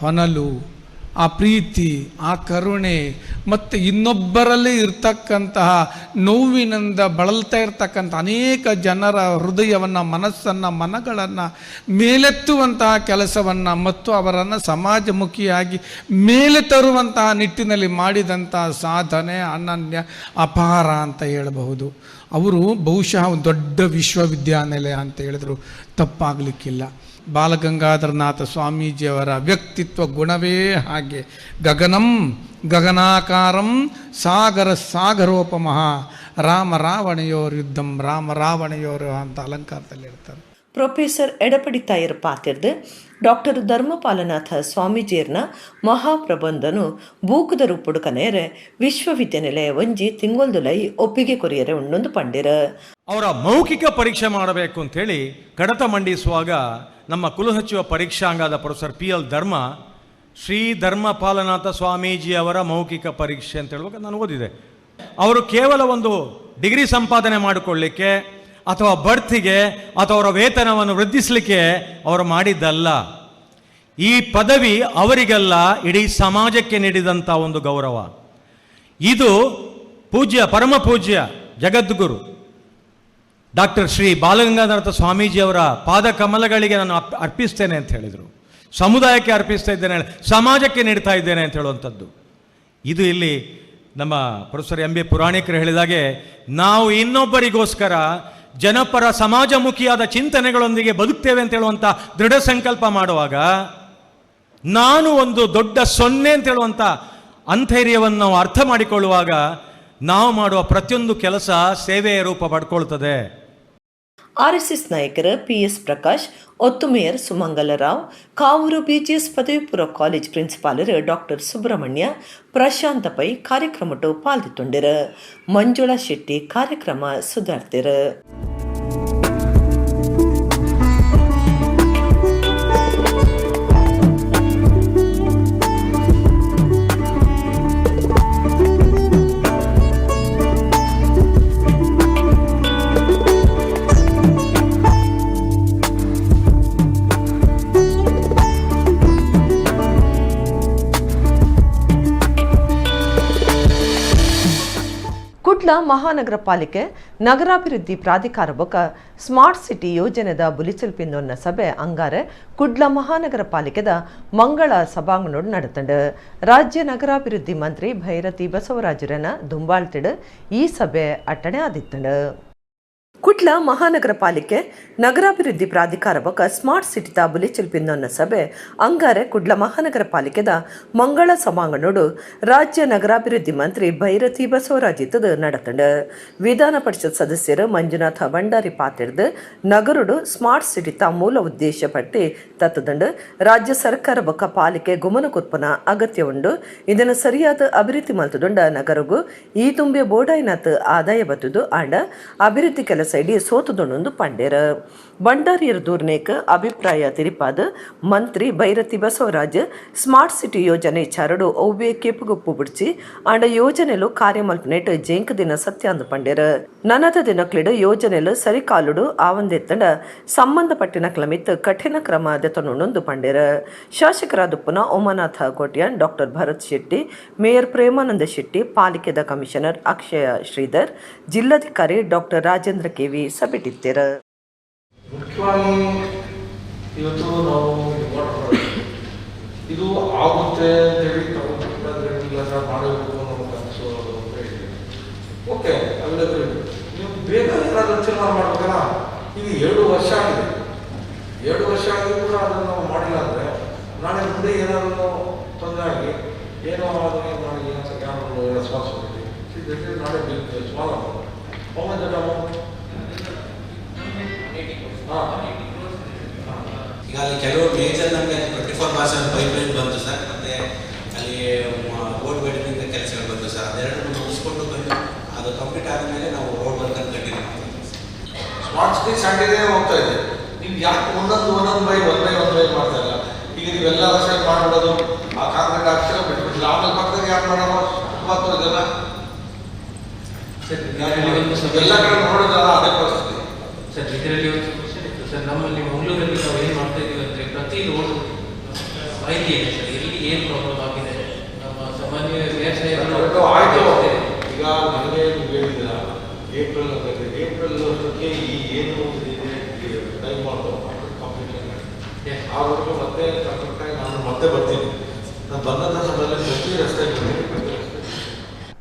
ಹೊನಲು, ಆ ಪ್ರೀತಿ, ಆ ಕರುಣೆ ಮತ್ತು ಇನ್ನೊಬ್ಬರಲ್ಲಿ ಇರ್ತಕ್ಕಂತಹ ನೋವಿನಿಂದ ಬಳಲ್ತಾ ಇರ್ತಕ್ಕಂಥ ಅನೇಕ ಜನರ ಹೃದಯವನ್ನು, ಮನಸ್ಸನ್ನು, ಮನಗಳನ್ನು ಮೇಲೆತ್ತುವಂತಹ ಕೆಲಸವನ್ನು ಮತ್ತು ಅವರನ್ನು ಸಮಾಜಮುಖಿಯಾಗಿ ಮೇಲೆ ತರುವಂತಹ ನಿಟ್ಟಿನಲ್ಲಿ ಮಾಡಿದಂತಹ ಸಾಧನೆ ಅನನ್ಯ, ಅಪಾರ ಅಂತ ಹೇಳಬಹುದು. ಅವರು ಬಹುಶಃ ಒಂದು ದೊಡ್ಡ ವಿಶ್ವವಿದ್ಯಾನಿಲಯ ಅಂತ ಹೇಳಿದ್ರು ತಪ್ಪಾಗಲಿಕ್ಕಿಲ್ಲ. ಬಾಲಗಂಗಾಧರನಾಥ ಸ್ವಾಮೀಜಿಯವರ ವ್ಯಕ್ತಿತ್ವ ಗುಣವೇ ಹಾಗೆ. ಗಗನಂ ಗಗನಾಕಾರಂ ಸಾಗರ ಸಾಗರೋಪಮಃ ರಾಮ ರಾವಣೆಯೋರ್ ಯುದ್ಧಂ ರಾಮ ರಾವಣೆಯೋರು ಅಂತ ಅಲಂಕಾರದಲ್ಲಿ ಇರ್ತಾರೆ. ಪ್ರೊಫೆಸರ್ ಎಡಪಡಿತಾಯರ್ ಪಾತಿರ್ದು ಡಾಕ್ಟರ್ ಧರ್ಮಪಾಲನಾಥ ಸ್ವಾಮೀಜಿಯರ್ನ ಮಹಾಪ್ರಬಂಧನು ಬೂಕುದ ರೂಪುಡು ಕನೆಯರೆ ವಿಶ್ವವಿದ್ಯಾನಿಲಯ ಒಂಜಿ ತಿಂಗೊಲ್ದುಲೈ ಒಪ್ಪಿಗೆ ಕೊರಿಯರೆ ಉಣ್ಣೊಂದು ಪಂಡಿರ. ಅವರ ಮೌಖಿಕ ಪರೀಕ್ಷೆ ಮಾಡಬೇಕು ಅಂಥೇಳಿ ಕಡತ ಮಂಡಿಸುವಾಗ ನಮ್ಮ ಕುಲಸಚಿವ ಪರೀಕ್ಷಾಂಗದ ಪ್ರೊಫೆಸರ್ PL ಧರ್ಮ ಶ್ರೀ ಧರ್ಮಪಾಲನಾಥ ಸ್ವಾಮೀಜಿಯವರ ಮೌಖಿಕ ಪರೀಕ್ಷೆ ಅಂತ ಹೇಳುವಾಗ ನಾನು ಓದಿದೆ. ಅವರು ಕೇವಲ ಒಂದು ಡಿಗ್ರಿ ಸಂಪಾದನೆ ಮಾಡಿಕೊಳ್ಳಿಕ್ಕೆ ಅಥವಾ ಬಡ್ತಿಗೆ ಅಥವಾ ಅವರ ವೇತನವನ್ನು ವೃದ್ಧಿಸಲಿಕ್ಕೆ ಅವರು ಮಾಡಿದ್ದಲ್ಲ. ಈ ಪದವಿ ಅವರಿಗೆಲ್ಲ ಇಡೀ ಸಮಾಜಕ್ಕೆ ನೀಡಿದಂಥ ಒಂದು ಗೌರವ ಇದು. ಪೂಜ್ಯ ಪರಮ ಪೂಜ್ಯ ಜಗದ್ಗುರು ಡಾಕ್ಟರ್ ಶ್ರೀ ಬಾಲಗಂಗಾಧರನಾಥ ಸ್ವಾಮೀಜಿಯವರ ಪಾದಕಮಲಗಳಿಗೆ ನಾನು ಅರ್ಪಿಸ್ತೇನೆ ಅಂತ ಹೇಳಿದರು. ಸಮುದಾಯಕ್ಕೆ ಅರ್ಪಿಸ್ತಾ ಇದ್ದೇನೆ, ಸಮಾಜಕ್ಕೆ ನೀಡ್ತಾ ಇದ್ದೇನೆ ಅಂತ ಹೇಳುವಂಥದ್ದು ಇದು. ಇಲ್ಲಿ ನಮ್ಮ ಪ್ರೊಫೆಸರ್ MB ಪುರಾಣಿಕರು ಹೇಳಿದಾಗೆ ನಾವು ಇನ್ನೊಬ್ಬರಿಗೋಸ್ಕರ ಜನಪರ ಸಮಾಜಮುಖಿಯಾದ ಚಿಂತನೆಗಳೊಂದಿಗೆ ಬದುಕ್ತೇವೆ ಅಂತ ಹೇಳುವಂಥ ದೃಢ ಸಂಕಲ್ಪ ಮಾಡುವಾಗ ನಾನು ಒಂದು ದೊಡ್ಡ ಸೊನ್ನೆ ಅಂತ ಹೇಳುವಂಥ ಅಂಥೈರ್ಯವನ್ನು ನಾವು ಅರ್ಥ ಮಾಡಿಕೊಳ್ಳುವಾಗ ನಾವು ಮಾಡುವ ಪ್ರತಿಯೊಂದು ಕೆಲಸ ಸೇವೆಯ ರೂಪ ಪಡ್ಕೊಳ್ತದೆ. ಆರ್ಎಸ್ಎಸ್ ನಾಯಕರ ಪಿಎಸ್ ಪ್ರಕಾಶ್, ಒತ್ತು ಮೇಯರ್ ಸುಮಂಗಲರಾವ್, ಕಾವೂರು ಬಿಜಿಎಸ್ ಪದವಿ ಪೂರ್ವ ಕಾಲೇಜ್ ಪ್ರಿನ್ಸಿಪಾಲರು ಡಾಕ್ಟರ್ ಸುಬ್ರಹ್ಮಣ್ಯ, ಪ್ರಶಾಂತ ಪೈ ಕಾರ್ಯಕ್ರಮಟು ಪಾಲ್ದಿತ್ತುಂಡಿರು. ಮಂಜುಳಾ ಶೆಟ್ಟಿ ಕಾರ್ಯಕ್ರಮ ಸುಧಾರ್ತಿರು. ಕುಡ್ಲ ಮಹಾನಗರ ಪಾಲಿಕೆ ನಗರಾಭಿವೃದ್ಧಿ ಪ್ರಾಧಿಕಾರ ಬೊಕ ಸ್ಮಾರ್ಟ್ ಸಿಟಿ ಯೋಜನೆದ ಬುಲಿಚಲ್ಪಿಂದೊನ್ನ ಸಭೆ ಅಂಗಾರೆ ಕುಡ್ಲ ಮಹಾನಗರ ಪಾಲಿಕೆದ ಮಂಗಳ ಸಭಾಂಗಣೋಡು ನಡೆತಂಡು. ರಾಜ್ಯ ನಗರಾಭಿವೃದ್ಧಿ ಮಂತ್ರಿ ಭೈರತಿ ಬಸವರಾಜುರನ ದುಂಬಾಳ್ತಿಡು ಈ ಸಭೆ ಅಟ್ಟಣೆ ಆದಿತ್ತಂಡು. ಕುಡ್ಲ ಮಹಾನಗರ ಪಾಲಿಕೆ ನಗರಾಭಿವೃದ್ಧಿ ಪ್ರಾಧಿಕಾರ ಬೊಕ ಸ್ಮಾರ್ಟ್ ಸಿಟಿ ತಾ ಬುಲಿಚಲ್ಪಿಂದೊನ್ನ ಸಭೆ ಅಂಗಾರೆ ಕುಡ್ಲ ಮಹಾನಗರ ಪಾಲಿಕೆದ ಮಂಗಳ ಸಭಾಂಗಣೋಡು ರಾಜ್ಯ ನಗರಾಭಿವೃದ್ಧಿ ಮಂತ್ರಿ ಭೈರತಿ ಬಸವರಾಜ್ ಇತ್ತದು ನಡತಂಡು. ವಿಧಾನ ಪರಿಷತ್ ಸದಸ್ಯರು ಮಂಜುನಾಥ ಭಂಡಾರಿ ಪಾತಿರ್ದು ನಗರುಡು ಸ್ಮಾರ್ಟ್ ಸಿಟಿ ತಾ ಮೂಲ ಉದ್ದೇಶ ಪಟ್ಟಿ ತತ್ತದಂಡು. ರಾಜ್ಯ ಸರ್ಕಾರ ಬೊಕ ಪಾಲಿಕೆ ಗುಮನಕೊತ್ಪನ ಅಗತ್ಯ ಉಂಡು. ಇದನ್ನು ಸರಿಯಾದ ಅಭಿವೃದ್ಧಿ ಮಲ್ತದುಂಡ ನಗರಗು ಈ ತುಂಬೆ ಬೋಡಾಯಿನಾತ್ ಆದಾಯ ಬತ್ತುದು ಆಂಡ ಅಭಿವೃದ್ಧಿ ಕೆಲಸ ಇಡೀ ಸೋತುದೊಂದು ಪಂಡೇರ. ಭಂಡಾರಿಯರ ದೂರ್ನೇಕ್ ಅಭಿಪ್ರಾಯ ತಿರಿಪಾದ ಮಂತ್ರಿ ಭೈರತಿ ಬಸವರಾಜ್ ಸ್ಮಾರ್ಟ್ ಸಿಟಿ ಯೋಜನೆ ಚಾರಡು ಒವ್ವೇ ಕೇಪುಗುಪ್ಪು ಬಿಡ್ಚಿ ಆಂಡ ಯೋಜನೆಲು ಕಾರ್ಯಮಲ್ಪನೇಟ್ ಜೇಂಕ ದಿನ ಸತ್ಯಾಂದು ಪಂಡೇರ. ನನದ ದಿನಕ್ಲಿಡು ಯೋಜನೆಲು ಸರಿಕಾಲುಡು ಆವಂದೆತ್ತಂಡ ಸಂಬಂಧಪಟ್ಟಿನ ಕ್ಲಮಿತ್ ಕಠಿಣ ಕ್ರಮ ದೆತೊಂದು ಪಂಡೇರ. ಶಾಸಕರಾದ ಉಮಾನಾಥ ಕೋಟ್ಯಾನ್, ಡಾಕ್ಟರ್ ಭರತ್ ಶೆಟ್ಟಿ, ಮೇಯರ್ ಪ್ರೇಮಾನಂದ ಶೆಟ್ಟಿ, ಪಾಲಿಕೆದ ಕಮಿಷನರ್ ಅಕ್ಷಯ ಶ್ರೀಧರ್, ಜಿಲ್ಲಾಧಿಕಾರಿ ಡಾಕ್ಟರ್ ರಾಜೇಂದ್ರ ಕೆವಿ ಸಭೆಟಿತ್ತೆರು. ಮುಖ್ಯವಾಗಿ ಇವತ್ತು ನಾವು ಇದು ಆಗುತ್ತೆ ಅಂತೇಳಿ ಇಲ್ಲ ಸರ್, ಮಾಡಬೇಕು ಅನ್ನೋ ಕನಸು ಅಂತ ಹೇಳಿದ್ವಿ. ಓಕೆ, ಅವೆಲ್ಲ ನೀವು ಬೇಗ ಏನಾದರೂ ತೀರ್ಮಾನ ಮಾಡಬೇಕಲ್ಲ. ಈಗ 2 ವರ್ಷ ಆಗಿದೆ. 2 ವರ್ಷ ಆಗಿದ್ರು ಕೂಡ ಅದನ್ನು ನಾವು ಮಾಡಿಲ್ಲ ಅಂದರೆ ನಾಳೆ ಮುಂದೆ ಏನಾದರೂ ತೊಂದರೆ ಆಗಿ ಏನೋ ಆದರೆ ನಾಳೆ ಏನೋ ಯಾರು ರೆಸ್ಪಾನ್ಸಿಬಿಲಿಟಿ ನಾಳೆ big small amount. How much that amount? ಈಗ ಅಲ್ಲಿ ಕೆಲವು ಮೇಜರ್ ನಮಗೆ 24/7 ಪೈಪ್ಲೈನ್ ಬಂತು ಸರ್, ಮತ್ತು ಅಲ್ಲಿ ರೋಡ್ ವೆಡ್ಡಿಂಗ್ ಕೆಲಸಗಳು ಬಂತು ಸರ್. ಅದೆರಡನ್ನು ಮುಗಿಸ್ಕೊಂಡು ಬಂದು ಅದು ಕಂಪ್ಲೀಟ್ ಆದಮೇಲೆ ನಾವು ರೋಡ್ ವರ್ಕನ್ನು ಕಂಟಿನ್ಯೂ ಮಾಡ್ತೀವಿ sir. Smart city ಸ್ಯಾಂಡಿನೇ ಹೋಗ್ತಾ ಇದೆ. ನೀವು ಯಾಕೆ ಒಂದೊಂದು ಒಂದೊಂದು by one by one by ಮಾಡ್ತಾ ಇಲ್ಲ? ಈಗ ನೀವೆಲ್ಲ ವರ್ಷ ಮಾಡ್ಬಿಡೋದು, ಆ ಕಾಂಕ್ರೀಟ್ ಹಾಕ್ಸಿರೋ ಬಿಟ್ಬಿಟ್ಟಿಲ್ಲ, ಆಮೇಲೆ ಪಕ್ಕದಾಗ ಯಾರು ಮಾಡೋದು ಮತ್ತು ಇದೆಲ್ಲ ಎಲ್ಲ ಕಡೆ ನೋಡೋದಲ್ಲ, ಅದೇ ಪರಿಸ್ಥಿತಿ ಸರ್. ಇದರಲ್ಲಿ ಒಂದು ಸಮಸ್ಯೆ ಇತ್ತು ಸರ್. ನಮ್ಮಲ್ಲಿ ಮಂಗಳೂರಲ್ಲಿ ನಾವು ಏನು ಮಾಡ್ತಾ ಇದ್ದೀವಿ ಅಂದರೆ ಪ್ರತಿ ರೋಡ್ ಮಾಹಿತಿ ಇದೆ ಸರ್, ಎಲ್ಲಿ ಏನು ಪ್ರಾಬ್ಲಮ್ ಆಗಿದೆ ನಮ್ಮ ಸಾಮಾನ್ಯ ಮೇಯರ್ ಸಾಹೇಬರು ಆಯಿತು. ಈಗ ನನಗೆ ನೀವು ಹೇಳಿದ್ರ ಏಪ್ರಿಲ್ ಅಂತ, ಏಪ್ರಿಲ್ ಅಷ್ಟೊತ್ತಿಗೆ ಈ ಏನು ಇದೆ ಟೈಮ್ ಮಾಡೋದು ಕಂಪ್ಲೀಟ್ ಮಾಡಿ ಆವರೆಗೂ ಮತ್ತೆ ಕರೆಕ್ಟಾಗಿ ನಾನು ಮತ್ತೆ ಬರ್ತೀನಿ. ನಾನು ಬಂದಂಥ ಸಮಯದಲ್ಲಿ ಪ್ರತಿ ರಸ್ತೆ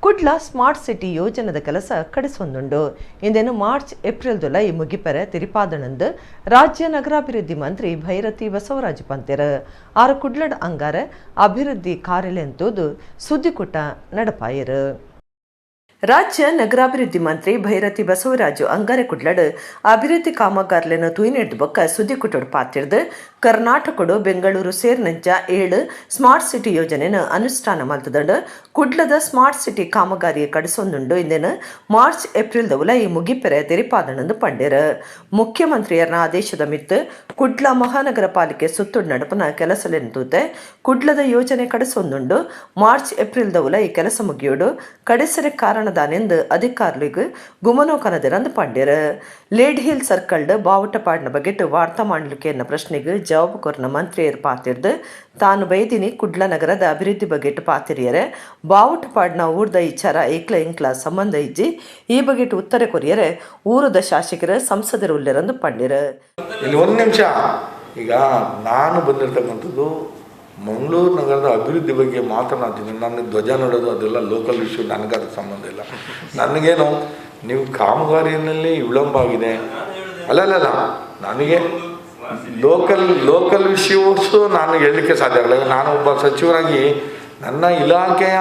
ಕುಡ್ಲ ಸ್ಮಾರ್ಟ್ ಸಿಟಿ ಯೋಜನೆದ ಕೆಲಸ ಕಡಿಸೊಂದುಂಡು. ಇಂದೇನು ಮಾರ್ಚ್ ಏಪ್ರಿಲ್ ದುಲೈ ಮುಗಿಪೆರೆ ತಿರಿಪಾದಣಂದು ರಾಜ್ಯ ನಗರಾಭಿವೃದ್ಧಿ ಮಂತ್ರಿ ಭೈರತಿ ಬಸವರಾಜ್ ಪಂತೆರ್ ಆರು ಕುಡ್ಲಡ್ ಅಂಗಾರ ಅಭಿವೃದ್ಧಿ ಕಾರ್ಯಾಲಯ ಸುದ್ದಿಕೂಟ ನಡಪಾಯರು. ರಾಜ್ಯ ನಗರಾಭಿವೃದ್ಧಿ ಮಂತ್ರಿ ಭೈರತಿ ಬಸವರಾಜು ಅಂಗಾರೆ ಕುಡ್ಲಡ್ ಅಭಿವೃದ್ಧಿ ಕಾಮಗಾರಿಯನ್ನು ತೂಯಿನೆಡ್ದು ಬೊಕ್ಕ ಸುದ್ದಿಕುಟೋಡು ಪಾತಿರ್ದು ಕರ್ನಾಟಕಡು ಬೆಂಗಳೂರು ಸೇರಿನಂಚ 7 ಸ್ಮಾರ್ಟ್ ಸಿಟಿ ಯೋಜನೆಯನ್ನು ಅನುಷ್ಠಾನ ಮಲ್ತದಂಡು. ಕುಡ್ಲದ ಸ್ಮಾರ್ಟ್ ಸಿಟಿ ಕಾಮಗಾರಿ ಕಡಿಸೊಂದುಂಡು. ಇಂದೇನು ಮಾರ್ಚ್ ಏಪ್ರಿಲ್ ದವುಲ ಈ ಮುಗಿಪೆರೆ ತೆರಿಪಾದಣಂದು ಪಂಡೇರ್. ಮುಖ್ಯಮಂತ್ರಿಯರ್ನ ಆದೇಶದ ಮಿತ್ತು ಕುಡ್ಲ ಮಹಾನಗರ ಪಾಲಿಕೆ ಸುತ್ತುಡ್ ನಡಪನ ಕೆಲಸಲೆಂತೂತೆ ಕುಡ್ಲದ ಯೋಜನೆ ಕಡಿಸೊಂದುಂಡು. ಮಾರ್ಚ್ ಏಪ್ರಿಲ್ ದವುಲ ಈ ಕೆಲಸ ಮುಗಿಯೋಡು ಕಡಿಸರೆ ಕಾರಣದಾನೆಂದು ಅಧಿಕಾರಿಗಳಿಗೆ ಗುಮನೋಕನದಿರಂದು ಪಂಡೇರ್. ಲೇಡ್ ಹಿಲ್ ಸರ್ಕಲ್ಡ್ ಬಾವುಟ ಪಾಡಿನ ಬಗೆಟ್ ವಾರ್ತಾ ಮಾಡಲಿಕ್ಕೆ ಎನ್ನ ಪ್ರಶ್ನೆಗೆ ಜವಾಬು ಕೊರ್ನ ಮಂತ್ರಿಯರು ಪಾತಿರ್ದು ತಾನು ಬೈದಿನಿ ಕುಡ್ಲ ನಗರದ ಅಭಿವೃದ್ಧಿ ಬಗೆಟ್ ಪಾತಿರಿಯರೆ ಬಾವುಟ ಪಾಡ್ನ ಊರ್ದ ಇಚ್ಚಾರ ಏಕ್ಲ ಇಂಕ್ಲ ಸಂಬಂಧ ಇಜ್ಜಿ. ಈ ಬಗೆಟ್ ಉತ್ತರ ಕೊರಿಯರೆ ಊರದ ಶಾಸಕರ ಸಂಸದರು ಉಲ್ಲೆರಂದು ಪಂಡಿರ. ಇಲ್ಲಿ ಒಂದು ನಿಮಿಷ. ಈಗ ನಾನು ಬಂದಿರತಕ್ಕಂಥದ್ದು ಮಂಗಳೂರು ನಗರದ ಅಭಿವೃದ್ಧಿ ಬಗ್ಗೆ ಮಾತನಾಡ್ತೀನಿ. ನನ್ನ ಧ್ವಜ ನೋಡೋದು ಅದೆಲ್ಲ ಲೋಕಲ್ ಇಶ್ಯೂ, ನನಗೆ ಅದಕ್ಕೆ ಸಂಬಂಧ ಇಲ್ಲ. ನನಗೇನು ನೀವು ಕಾಮಗಾರಿಯಲ್ಲಿ ವಿಳಂಬ ಆಗಿದೆ ಅಲ್ಲ ಅಲ್ಲ ಅಲ್ಲ ನನಗೆ ಲೋಕಲ್ ಇಶ್ಯೂಸು ನಾನು ಹೇಳಲಿಕ್ಕೆ ಸಾಧ್ಯ ಆಗಲ್ಲ. ನಾನು ಒಬ್ಬ ಸಚಿವರಾಗಿ ನನ್ನ ಇಲಾಖೆಯ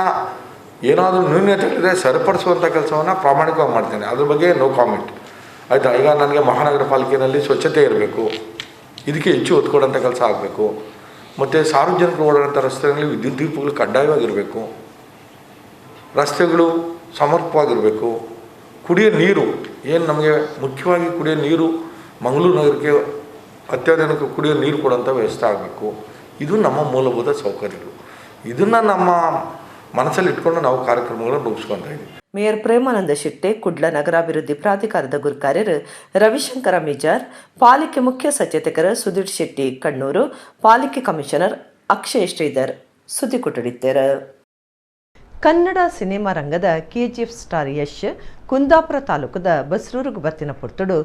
ಏನಾದರೂ ನ್ಯೂನ್ಯತೆಗಳಿದೆ ಸರಿಪಡಿಸುವಂಥ ಕೆಲಸವನ್ನು ಪ್ರಾಮಾಣಿಕವಾಗಿ ಮಾಡ್ತೇನೆ, ಅದ್ರ ಬಗ್ಗೆ ನೋ ಕಾಮೆಂಟ್, ಆಯಿತಾ. ಈಗ ನನಗೆ ಮಹಾನಗರ ಪಾಲಿಕೆಯಲ್ಲಿ ಸ್ವಚ್ಛತೆ ಇರಬೇಕು, ಇದಕ್ಕೆ ಹೆಚ್ಚು ಒತ್ತು ಕೊಡೋಂಥ ಕೆಲಸ ಆಗಬೇಕು. ಮತ್ತು ಸಾರ್ವಜನಿಕರು ಓಡಾಡೋಂಥ ರಸ್ತೆಗಳಲ್ಲಿ ವಿದ್ಯುತ್ ದೀಪಗಳು ಕಡ್ಡಾಯವಾಗಿರಬೇಕು, ರಸ್ತೆಗಳು ಸಮರ್ಪವಾಗಿರಬೇಕು, ಕುಡಿಯೋ ನೀರು ಏನು ನಮಗೆ ಮುಖ್ಯವಾಗಿ ಕುಡಿಯೋ ನೀರು ಮಂಗಳೂರು ನಗರಕ್ಕೆ ಅತ್ಯಾಧುನಿಕ ಕುಡಿಯೋ ನೀರು ಕೊಡೋಂಥ ವ್ಯವಸ್ಥೆ ಆಗಬೇಕು. ಇದು ನಮ್ಮ ಮೂಲಭೂತ ಸೌಕರ್ಯಗಳು. ಇದನ್ನು ನಮ್ಮ ಮನಸ್ಸಲ್ಲಿ ಇಟ್ಕೊಂಡು ನಾವು ಕಾರ್ಯಕ್ರಮಗಳನ್ನು ರೂಪಿಸ್ಕೊತಾ ಇದ್ದೀವಿ. ಮೇಯರ್ ಪ್ರೇಮಾನಂದ ಶೆಟ್ಟಿ, ಕುಡ್ಲ ನಗರಾಭಿವೃದ್ಧಿ ಪ್ರಾಧಿಕಾರದ ಗುರುಕಾರ್ಯರು ರವಿಶಂಕರ ಮಿಜಾರ್, ಪಾಲಿಕೆ ಮುಖ್ಯ ಸಚೇತಕರು ಸುಧೀರ್ ಶೆಟ್ಟಿ ಕಣ್ಣೂರು, ಪಾಲಿಕೆ ಕಮಿಷನರ್ ಅಕ್ಷಯ್ ಶ್ರೀಧರ್ ಸುದ್ದಿ ಕೊಟ್ಟಡಿದ್ದಾರೆ. ಕನ್ನಡ ಸಿನಿಮಾ ರಂಗದ ಕೆಜಿಎಫ್ ಸ್ಟಾರ್ ಯಶ್ ಕುಂದಾಪುರ ತಾಲೂಕದ ಬಸ್ರೂರುಗು ಬತ್ತಿನ ಪೊರ್ತುಡು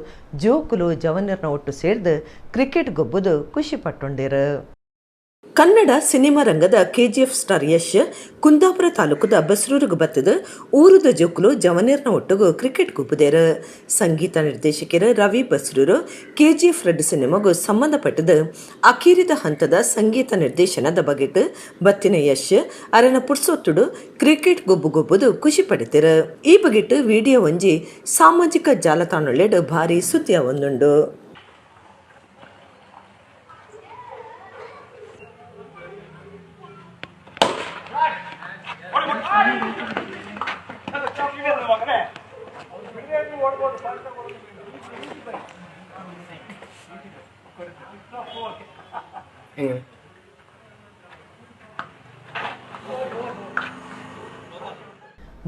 ಜೋಕುಲು ಜವನರ್ನ ಒಟ್ಟು ಸೇರ್ದು ಕ್ರಿಕೆಟ್ ಗೊಬ್ಬುದು ಖುಷಿ ಪಟ್ಟೊಂಡಿರು. ಕನ್ನಡ ಸಿನಿಮಾ ರಂಗದ ಕೆಜಿಎಫ್ ಸ್ಟಾರ್ ಯಶ್ ಕುಂದಾಪುರ ತಾಲೂಕದ ಬಸ್ರೂರುಗು ಬತ್ತದ ಊರುದ ಜೋಕುಲು ಜವನೇರ್ನ ಒಟ್ಟುಗು ಕ್ರಿಕೆಟ್ ಗೊಬ್ಬುದೇರು. ಸಂಗೀತ ನಿರ್ದೇಶಕರು ರವಿ ಬಸ್ರೂರು ಕೆಜಿಎಫ್ ರೆಡ್ ಸಿನಿಮಾಗೂ ಸಂಬಂಧಪಟ್ಟದ ಅಖೀರಿದ ಹಂತದ ಸಂಗೀತ ನಿರ್ದೇಶನದ ಬಗೆಟ್ ಬತ್ತಿನ ಯಶ್ ಅರನ ಪುರ್ಸೊತ್ತುಡು ಕ್ರಿಕೆಟ್ ಗೊಬ್ಬು ಗೊಬ್ಬುದು ಖುಷಿ ಪಡಿತಿರು. ಈ ಬಗೆಟ್ ವಿಡಿಯೋ ಒಂಜಿ ಸಾಮಾಜಿಕ ಜಾಲತಾಣೊಳ್ಳೆಡು ಭಾರಿ ಸುದ್ದಿಯ ಒಂದುಂಡು.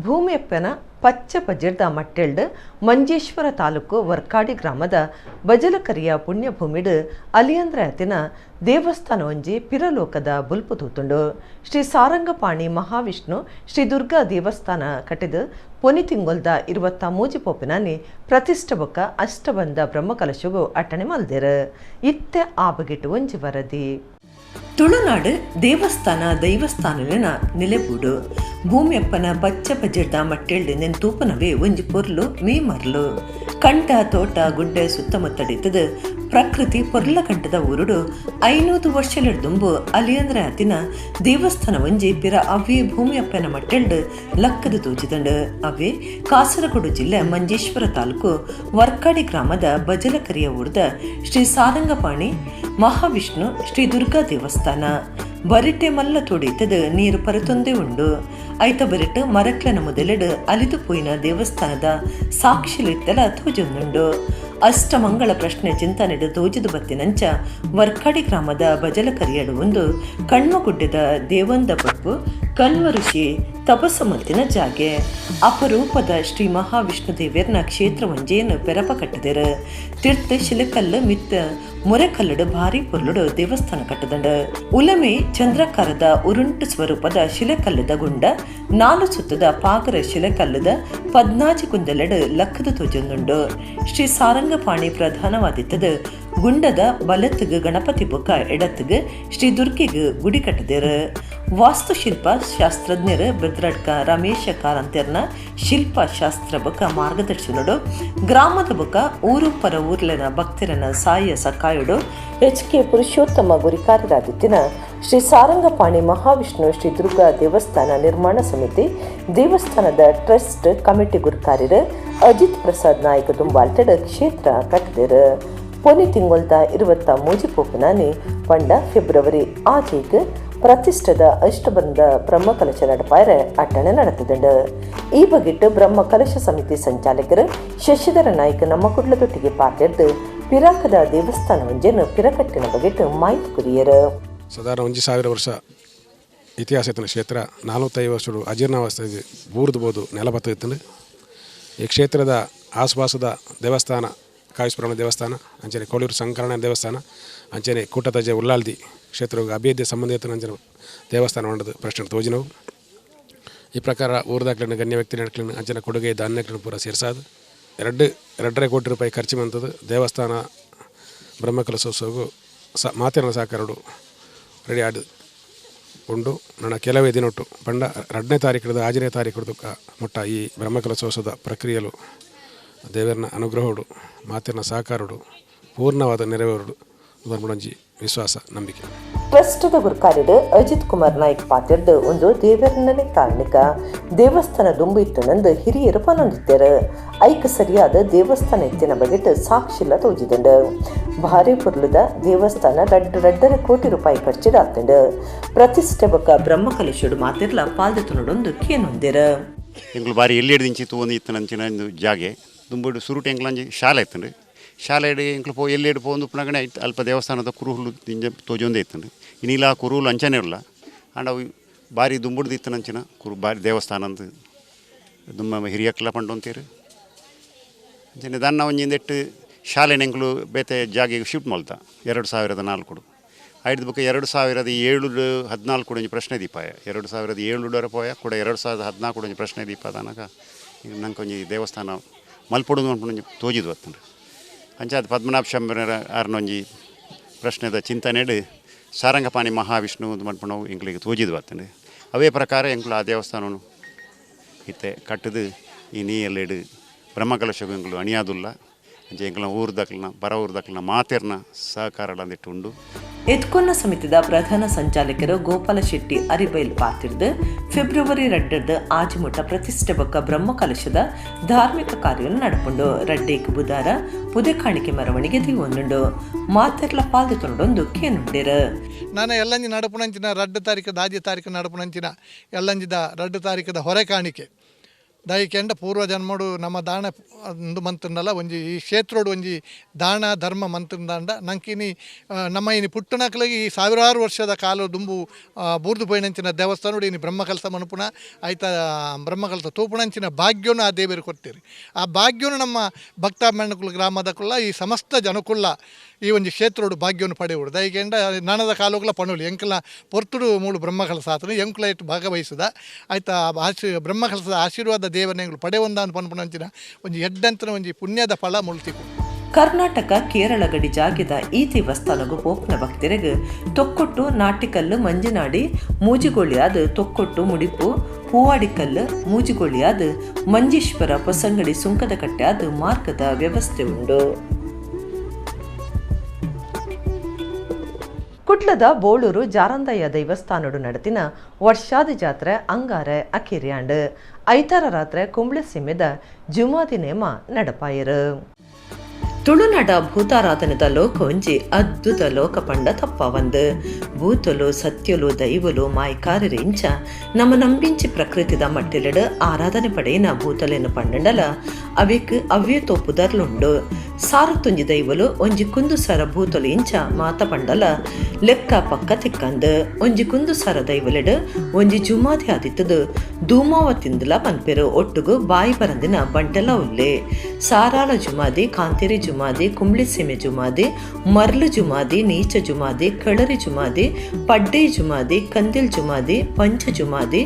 ಭೂಮಿಯಪ್ಪನ ಪಚ್ಚ ಪಜಿರ್ದ ಮಟ್ಟೆಲ್ಡ್ ಮಂಜೇಶ್ವರ ತಾಲೂಕು ವರ್ಕಾಡಿ ಗ್ರಾಮದ ಬಜಲಕರಿಯ ಪುಣ್ಯಭೂಮಿಡು ಅಲಿಯಂದ್ರಯತಿನ ದೇವಸ್ಥಾನ ಒಂಜಿ ಪಿರಲೋಕದ ಬುಲ್ಪು ತೂತುಂಡು. ಶ್ರೀ ಸಾರಂಗಪಾಣಿ ಮಹಾವಿಷ್ಣು ಶ್ರೀ ದುರ್ಗಾ ದೇವಸ್ಥಾನ ಕಟ್ಟಿದು ಪೊನಿ ತಿಂಗೊಲ್ದ 23 ಪೋಪಿನಾನಿ ಪ್ರತಿಷ್ಠಬೊಕ್ಕ ಅಷ್ಟಬಂಧ ಬ್ರಹ್ಮಕಲಶಗೂ ಅಟ್ಟಣೆ ಮಲ್ದೆರು. ಇತ್ತೆ ಆ ಬಗೆಟ್ ಒಂಜಿ ವರದಿ. ತುಳುನಾಡು ದೇವಸ್ಥಾನ ದೈವಸ್ಥಾನಲಿನ ನಿಲೆಬೂಡು ಭೂಮಿಯಪ್ಪನ ಪಚ್ಚ ಪಜಿರ್ದ ಮಟ್ಟೆಳ್ಳಿ ನೆಂತೂಪನವೇ ಒಂಜಿ ಪೊರ್ಲು ಮೀಮರ್ಲು. ಕಂಠ ತೋಟ ಗುಡ್ಡೆ ಸುತ್ತಮುತ್ತಡಿತದ ಪ್ರಕೃತಿ ಪೊರ್ಲ ಕಂಠದ ಊರುಡು 500 ವರ್ಷಲಿಡ್ದುಂಬು ಅಲಿಯಂದ್ರ ಅತಿನ ದೇವಸ್ಥಾನ ಒಂಜಿ ಪಿರ ಅವೇ ಭೂಮಿಯಪ್ಪನ ಮಟ್ಟೆಳ್ಳು ಲಕ್ಕದ ತೂಚಿದಂಡು. ಅವೇ ಕಾಸರಗೋಡು ಜಿಲ್ಲೆ ಮಂಜೇಶ್ವರ ತಾಲೂಕು ವರ್ಕಾಡಿ ಗ್ರಾಮದ ಬಜಲಕರಿಯ ಊರ್ದ ಶ್ರೀ ಸಾರಂಗಪಾಣಿ ಮಹಾವಿಷ್ಣು ಶ್ರೀ ದುರ್ಗಾ ದೇವಸ್ಥಾನ. ಬರಿಟೆ ಮಲ್ಲ ತೊಡಿತದ ನೀರು ಪರತೊಂದೇ ಉಂಡು. ಐತ ಬರಿಟು ಮರಕ್ಲನ ಮೊದಲೆಡು ಅಲಿದು ಪೋಯಿನ ದೇವಸ್ಥಾನದ ಸಾಕ್ಷಿಲಿತ್ತೆಲ ತೋಜೊಂದುಂಡು. ಅಷ್ಟಮಂಗಳ ಪ್ರಶ್ನೆ ಚಿಂತನೆಡು ತೋಜಿದು ಬತ್ತಿನಂಚ ವರ್ಕಾಡಿ ಗ್ರಾಮದ ಬಜಲಕರಿಯಡು ಒಂದು ಕಣ್ಮಗುಡ್ಡದ ದೇವಂದ ಪಪ್ಪು ಕಣ್ವ ಋಷಿ ತಪಸ್ಸು ಮಲ್ತಿನ ಜಾಗೆ. ಅಪರೂಪದ ಶ್ರೀ ಮಹಾವಿಷ್ಣು ದೇವೇರ್ನ ಕ್ಷೇತ್ರ ಒಂಜೇನು ಪೆರಪ ಕಟ್ಟದಿರು. ತೀರ್ಥ ಶಿಲಕಲ್ಲು ಮಿತ್ತ ಮೊರೆಕಲ್ಲಡು ಭಾರಿ ಪೊರ್ಲುಡು ದೇವಸ್ಥಾನ ಕಟ್ಟದಂಡ. ಉಲಮೆ ಚಂದ್ರಕಾರದ ಉರುಂಟು ಸ್ವರೂಪದ ಶಿಲೆಕಲ್ಲದ ಗುಂಡ 4 ಸುತ್ತದ ಪಾಗರ ಶಿಲೆಕಲ್ಲದ 14 ಕುಂದಲೆಡು ಲಕ್ಕದ ತೋಜೊಂದುಂಡು. ಶ್ರೀ ಸಾರಂಗಪಾಣಿ ಪ್ರಧಾನವಾದಿತ್ತದ ಗುಂಡದ ಬಲತ್ತಿಗೆ ಗಣಪತಿ ಬೊಕ್ಕ ಎಡತ್ತಿಗೆ ಶ್ರೀ ದುರ್ಗೆಗೆ ಗುಡಿ ಕಟ್ಟದಿರು. ವಾಸ್ತುಶಿಲ್ಪ ಶಾಸ್ತ್ರಜ್ಞರು ಬೆದ್ರಡ್ಕ ರಮೇಶ ಕಾರಂತೆರ್ನ ಶಿಲ್ಪಶಾಸ್ತ್ರ ಬೊಕ್ಕ ಮಾರ್ಗದರ್ಶನಡು ಗ್ರಾಮದ ಬೊಕ್ಕ ಊರು ಪರ ಊರ್ಲೆನ ಭಕ್ತರನ ಸಾಯ ಸಕಾಯುಡು ಎಚ್ ಕೆ ಪುರುಷೋತ್ತಮ ಗುರಿಕಾರರಾದಿತ್ತಿನ ಶ್ರೀ ಸಾರಂಗಪಾಣಿ ಮಹಾವಿಷ್ಣು ಶ್ರೀ ದುರ್ಗಾ ದೇವಸ್ಥಾನ ನಿರ್ಮಾಣ ಸಮಿತಿ ದೇವಸ್ಥಾನದ ಟ್ರಸ್ಟ್ ಕಮಿಟಿ ಗುರುಕಾರ್ಯರು ಅಜಿತ್ ಪ್ರಸಾದ್ ನಾಯಕ ದುಂಬಾಲ್ಟೆಡ್ ಕ್ಷೇತ್ರ ಕಟ್ಟದಿರು. ಪೊನಿ ತಿಂಗೊಲ್ದ 23 ಪೋಪುನಾನಿ ಪಂಡ ಫೆಬ್ರವರಿ 6 ಪ್ರತಿಷ್ಠದ ಅಷ್ಟಬಂಧ ಬ್ರಹ್ಮಕಲಶ ನಡಪಾಯರೆ ಅಟ್ಟಣೆ ನಡೆತದಂಡು. ಈ ಬಗೆಟ್ಟು ಬ್ರಹ್ಮಕಲಶ ಸಮಿತಿ ಸಂಚಾಲಕರು ಶಶಿಧರ ನಾಯ್ಕ ನಮ್ಮ ಕುಡ್ಲದೊಟ್ಟಿಗೆ ಪಾತೆರ್ದು ಪಿರಾಕದ ದೇವಸ್ಥಾನ ಒಂಜೆನು ಪಿರಕಟ್ಟಿನ ಬಗೆಟ್ಟು ಮಾಹಿತಿ ಕುರಿಯರು. ಸಾಧಾರಣ 1000 ವರ್ಷ ಇತಿಹಾಸ ಇತ್ತಿನ ಕ್ಷೇತ್ರ 450 ವರ್ಷಗಳು ಅಜೀರ್ಣಾವಸ್ಥೆಗೆ ಬೂರ್ದುಬೋದು ನೆಲಬತ್ತ ಇತ್ತು. ಈ ಕ್ಷೇತ್ರದ ಆಸುಪಾಸದ ದೇವಸ್ಥಾನ ಕಾಯಿಸ್ಪುರಮ ದೇವಸ್ಥಾನ, ಅಂಚನೆ ಕೋಳೂರು ಸಂಕರಣ ದೇವಸ್ಥಾನ, ಅಂಚನೆ ಕೂಟತಜೆ ಉಲ್ಲಾಲ್ದಿ ಕ್ಷೇತ್ರ ಅಭೇದ್ಯ ಸಂಬಂಧ ಅಂಚನೆ ದೇವಸ್ಥಾನ ಹೊಂಡದು ಪ್ರಶ್ನೆ ತೋಜಿನವು. ಈ ಪ್ರಕಾರ ಊರ್ದಾಕ್ಲಿನ ಗಣ್ಯ ವ್ಯಕ್ತಿ ನಡ್ಕಲಿನ ಅಂಚನೆ ಕೊಡುಗೆ ಧಾನ್ಯಕ್ಲಿನ ಪೂರ ಸೇರ್ಸಾದು 2.5 ಕೋಟಿ ರೂಪಾಯಿ ಖರ್ಚು ಬಂತದ್ದು ದೇವಸ್ಥಾನ ಬ್ರಹ್ಮಕಲಶೋತ್ಸವಗೂ ಮಾತಿನ ಸಹಕಾರಡು ರೆಡಿ ಆಡು ಉಂಡು. ನನ್ನ ಕೆಲವೇ ದಿನೊಟ್ಟು ಪಂಡ 2ನೇ ತಾರೀಕು 6ನೇ ತಾರೀಕು ಮುಟ್ಟ ಈ ಬ್ರಹ್ಮಕಲಶೋತ್ಸವದ ಪ್ರಕ್ರಿಯೆಲು ದೇವರನ ಅನುಗ್ರಹೋಡು ಮಾತಿನ ಸಹಕಾರಡು ಪೂರ್ಣವಾದ ನೆರವೇರುಡು ಧರ್ಮಡಂಜಿ ವಿಶ್ವಾಸ ನಂಬಿಕೆ. ಟ್ರಸ್ಟ್ದ ಗುರ್ಕಾರ್ಯಡ್ ಅಜಿತ್ ಕುಮಾರ್ ನಾಯ್ಕ್ ಪಾತಿರ್ದು ಒಂದು ದೇವರನ್ನೇ ಕಾರಣಿಕ ದೇವಸ್ಥಾನ ದುಂಬು ಇತ್ತು ಹಿರಿಯರು ಪನೊಂದಿದ್ದರು. ಐಕ್ ಸರಿಯಾದ ದೇವಸ್ಥಾನ ಇತ್ತಿನ ಬಗೆಟ್ ಸಾಕ್ಷಿಲ ತೋಜಿದಂಡು. ಭಾರಿ ಪೊರ್ಲುದ ದೇವಸ್ಥಾನ 2.5 ಕೋಟಿ ರೂಪಾಯಿ ಖರ್ಚಿಡಾತಂಡು. ಪ್ರತಿಷ್ಠೆ ಬೊಕ್ಕ ಬ್ರಹ್ಮಕಲಶುಡು ಮಾತಿರ್ಲ ಪಾಲ್ದೆತುನಡೊಂದು ಕೇನೊಂದಿರ. ಎಂಕ್ಲು ಬಾರಿ ಎಲ್ಲಿ ತೂವೊಂದು ಇತ್ತನಂಚಿನ ಜಾಗೆ ದುಂಬುಡು ಸುರುಟು ಎಂಕ್ಲಂಜಿ ಶಾಲೆ ಇತ್ತಂಡು. ಶಾಲೆಡ್ ಎಂಕ್ಲು ಪೋ ಎಲ್ಲೆಡ್ ಪೋಂದು ಉಪ್ಪುನಗನೆ ಅಲ್ಪ ದೇವಸ್ಥಾನದ ಕುರುಹುಲು ದಿಂಜ ತೋಜೊಂದೇ ಇತ್ತಂಡು. ಇನಿಲ ಕುರುಹುಲು ಅಂಚನೆ ಇರಲ್ಲ ಆಂಡ ಅವು ಬಾರಿ ದುಂಬುಡ್ದು ಇತ್ತನಂಚಿನ ಕುರು ಬಾರಿ ದೇವಸ್ಥಾನ ಅಂತ ದುಂಬ ಹಿರಿಯಕ್ಲ ಪಂಡೊಂತೀರು. ಅಂಚನೆ ದಾನ್ನ ಒಂಜಿಂದೆಟ್ಟು ಶಾಲೆನ ಎಂಕ್ಲು ಬೇತೆ ಜಾಗೆಗೆ ಶಿಫ್ಟ್ ಮಲ್ತ 2004. ಐದು ಬೊಕ್ಕ 2007 14 ಒಂಜಿ ಪ್ರಶ್ನೆ ದೀಪಾಯ 2007 ಪೋಯ ಕೂಡ 2014 ಒಂಜಿ ಪ್ರಶ್ನೆ ದೀಪ ದಾನಗ ನಂಗೆ ಒಂಜಿ ದೇವಸ್ಥಾನ ಮಲ್ಪೊಡು ಒಂಜಿ ತೋಜಿದು ಬತ್ತಂಡು. ಅಂಚಾದ ಪದ್ಮನಾಭ ಶಂಬರ ಆರ್ನೊಂಜಿ ಪ್ರಶ್ನೆದ ಚಿಂತನೆಡು ಸಾರಂಗಪಾಣಿ ಮಹಾವಿಷ್ಣು ಮಲ್ಪಣವು ಎಂಕ್ಲಿಗೆ ತೋಜಿದು ಬತ್ತಂಡು. ಅವೇ ಪ್ರಕಾರ ಎಂಕ್ಲು ಆ ದೇವಸ್ಥಾನನು ಇತ್ತೆ ಕಟ್ಟದು ಈ ನೀಯಲ್ಲೆಡು ಬ್ರಹ್ಮಕಲಶಗೂ ಎಂಕ್ಲು ಅಣಿಯಾದುಲ್ಲ. ಅಂಚೆ ಎಂಕ್ಲ ಊರ್ದಕ್ಲನ ಬರ ಊರ್ದಕ್ಲನ ಮಾತೆರ್ನ ಸಹಕಾರ ಉಂಡು. ಎತ್ಕೊನ್ನ ಸಮಿತಿದ ಪ್ರಧಾನ ಸಂಚಾಲಕರು ಗೋಪಾಲ ಶೆಟ್ಟಿ ಅರಿಬೈಲ್ ಪಾತಿರ್ದು ಫೆಬ್ರವರಿ 2 ಆಜಿಮುಟ್ಟ ಪ್ರತಿಷ್ಠೆ ಬೊಕ್ಕ ಬ್ರಹ್ಮಕಲಶದ ಧಾರ್ಮಿಕ ಕಾರ್ಯವನ್ನು ನಡಪುಂಡು. ರಡ್ಡೇಕ್ ಬುಧಾರ ಪುದೆ ಕಾಣಿಕೆ ಮೆರವಣಿಗೆ ದಿವೊಂದುಂಡು. ಮಾತೆರ್ಲ ಪಾಲ್ದೆತೊಂಡೊಂದು ಕೇನುಂಡಿರ. ನಾನು ಎಲ್ಲಂಜಿ ನಡಪುಣಂಚಿನ 2 ತಾರೀಕು ದಾಜಿ ತಾರೀಕು ನಡಪುಣಂಚಿನ ಎಲ್ಲಂಜಿದ 2 ತಾರೀಕದ ಹೊರೆ ಕಾಣಿಕೆ ದಯಕೆಂಡ ಪೂರ್ವ ಜನ್ಮಡು ನಮ್ಮ ದಾನ ಒಂದು ಮಂತ್ರನಲ್ಲ ಒಂಜಿ ಈ ಕ್ಷೇತ್ರೋಡು ಒಂಜಿ ದಾನ ಧರ್ಮ ಮಂತ್ರದಾಂಡ ನಂಕಿನಿ ನಮ್ಮ ಇನಿ ಪುಟ್ಟನಕ್ಲಗಿ ಈ ಸಾವಿರಾರು ವರ್ಷದ ಕಾಲ ದುಂಬು ಬೂರ್ದು ಪೋಯಿನಂಚಿನ ದೇವಸ್ಥಾನಡು ಇನಿ ಬ್ರಹ್ಮಕಲಸ ಮನುಪುಣ ಆಯ್ತ ಬ್ರಹ್ಮಕಲಸ ತೂಪುಣಂಚಿನ ಭಾಗ್ಯನು ಆ ದೇವರು ಕೊಡ್ತೀರಿ. ಆ ಭಾಗ್ಯನು ನಮ್ಮ ಭಕ್ತ ಗ್ರಾಮದಕ್ಕುಲ್ಲ ಈ ಸಮಸ್ತ ಜನಕುಲ್ಲ ಈ ಒಂಜಿ ಕ್ಷೇತ್ರೋಡು ಭಾಗ್ಯವನ್ನು ಪಡೆಯುವುದು. ದಯಕೆಂಡ ನಾನದ ಕಾಲುಗಳ ಪಣುಲಿ ಎಂಕಲ ಪೊರ್ತುಡು ಮೂಳು ಬ್ರಹ್ಮಕಲಸ ಆತನು ಎಂಕುಲ ಇಟ್ಟು ಭಾಗವಹಿಸಿದ ಆಯ್ತಾ ಬ್ರಹ್ಮಕಲಸದ ಆಶೀರ್ವಾದ ದೇವನೆಗಳು ಪಡೆಯೊಂದಾನ್ ಪನ್ಪುನಂಚಿನ ಒಂಜಿ ಎಡ್ಡಂತನ ಒಂಜಿ ಪುಣ್ಯದ ಫಲ ಮುಳ್ತಿಕು. ಕರ್ನಾಟಕ ಕೇರಳ ಗಡಿ ಜಾಗೆದ ಈ ದೇವಸ್ಥಾನಗು ಪೋಪ್ನ ಭಕ್ತರಿಗೆ ತೊಕ್ಕೊಟ್ಟು ನಾಟಿಕಲ್ಲು ಮಂಜನಾಡಿ ಮೂಜಿಗೊಳ್ಳಿಯಾದ ತೊಕ್ಕೊಟ್ಟು ಮುಡಿಪು ಹೂವಾಡಿಕಲ್ಲು ಮೂಜಿಗೊಳ್ಳಿಯಾದ ಮಂಜೇಶ್ವರ ಹೊಸಂಗಡಿ ಸುಂಕದ ಕಟ್ಟೆಯಾದ ಮಾರ್ಗದ ವ್ಯವಸ್ಥೆ ಉಂಡು. ಕುಡ್ಲದ ಬೋಳೂರು ಜಾರಂದಯ್ಯ ದೈವಸ್ಥಾನಡು ನಡೆತಿನ ವರ್ಷಾದಿ ಜಾತ್ರೆ ಅಂಗಾರೆ ಅಖಿರ್ಯಾಂಡ್ ಐತಾರ ರಾತ್ರೆ ಕುಂಬ್ಳೆ ಸೀಮೆದ ಜುಮಾದಿ ನೇಮ ನಡಪಾಯರು. ತುಳುನಾಡ ಭೂತಾರಾಧನೆದ ಲೋಕ ಒಂಜಿ ಅದ್ಭುತ ಲೋಕ ಪಂಡ ತಪ್ಪವಂದು. ಭೂತಲು ಸತ್ಯಲು ದೈವಲು ಮಾಯ್ಕಾರರಿ ಇಂಚ ನಮ್ಮ ನಂಬಿಂಚಿ ಪ್ರಕೃತಿದ ಮಟ್ಟಿಲೆಡು ಆರಾಧನೆ ಪಡೆಯಿನ ಭೂತಲೇನು ಪಂಡಂಡಲ ಅವೆಕ್ ಅವ್ಯೇ ತೋಪುದರ್ಲುಂಡು. ಸಾರತ್ತೊಂಜಿ ದೈವಲು ಒಂಜಿ ಕುಂದು ಸರ ಭೂತಲು ಇಂಚ ಮಾತ ಪಂಡಲ ಲೆಕ್ಕ ಪಕ್ಕ ತಿಕ್ಕಂದು. ಒಂಜಿ ಕುಂದು ಸರ ದೈವಲೆಡು ಒಂಜಿ ಜುಮಾದಿ ಆದಿತ್ತದು ಧೂಮಾವತಿಂದಲ ಪನ್ಪೆರು. ಒಟ್ಟುಗು ಬಾಯಿ ಬರಂದಿನ ಬಂಟೆಲ ಉಲ್ಲೆ. ಸಾರಾಳ ಜುಮಾದಿ, ಕಾಂತೇರಿ ಜುಮಾದಿ, ಕುಂಬ್ಳಿ ಸೀಮೆ ಜುಮಾದಿ, ಮರ್ಲು ಜುಮಾದಿ, ನೀಚ ಜುಮಾದಿ, ಕಳರಿ ಜುಮಾದಿ, ಪಡ್ಡೆ ಜುಮಾದಿ, ಕಂದಿಲ್ ಜುಮಾದಿ, ಪಂಚ ಜುಮಾದಿ,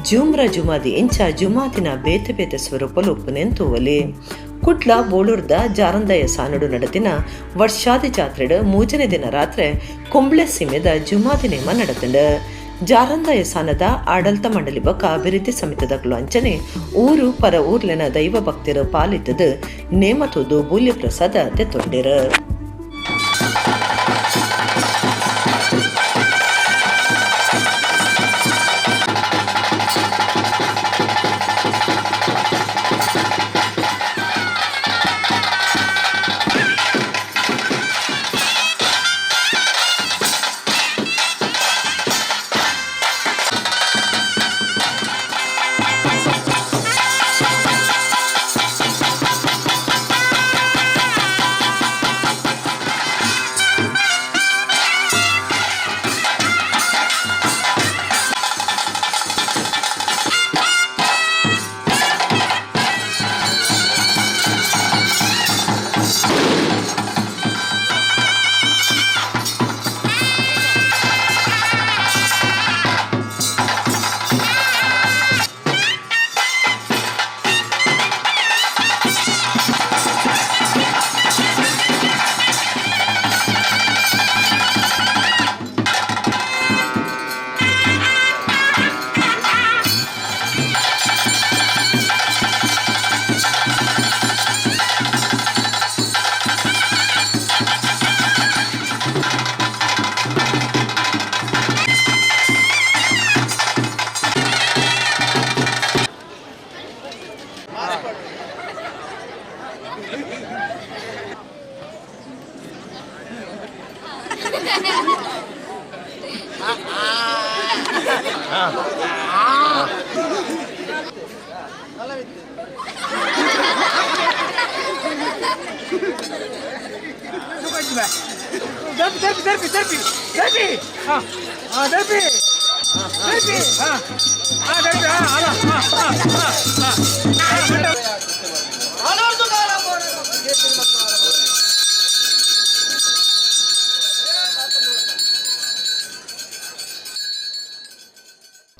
ಜುಮ್ರ ಜುಮಾದಿ ಇಂಚ ಜುಮಾದಿನ ಬೇತೆ ಬೇತೆ ಸ್ವರೂಪಲು ಉಪ್ಪುನೆಂತುವಲಿ. ಕುಡ್ಲ ಬೋಳೂರ್ದ ಜಾರಂದಯ್ಯ ಸಾನಡು ನಡೆದಿನ ವರ್ಷಾದಿ ಜಾತ್ರೆಡು 3ನೇ ದಿನ ರಾತ್ರಿ ಕುಂಬ್ಳೆ ಸೀಮೆದ ಜುಮಾದಿ ನೇಮ ನಡೆತಂಡು. ಜಾರಂದಯ್ಯ ಸಾನದ ಆಡಳಿತ ಮಂಡಳಿ ಬೊಕ್ಕ ಅಭಿವೃದ್ಧಿ ಸಮಿತಿದಗಳು ಅಂಚನೆ ಊರು ಪರ ಊರ್ಲೆನ ದೈವ ಭಕ್ತರು ಪಾಲಿತ್ತದು ನೇಮ ತೂದು ಬೂಲ್ಯ ಪ್ರಸಾದ ತೆತ್ತೊಂಡಿರು.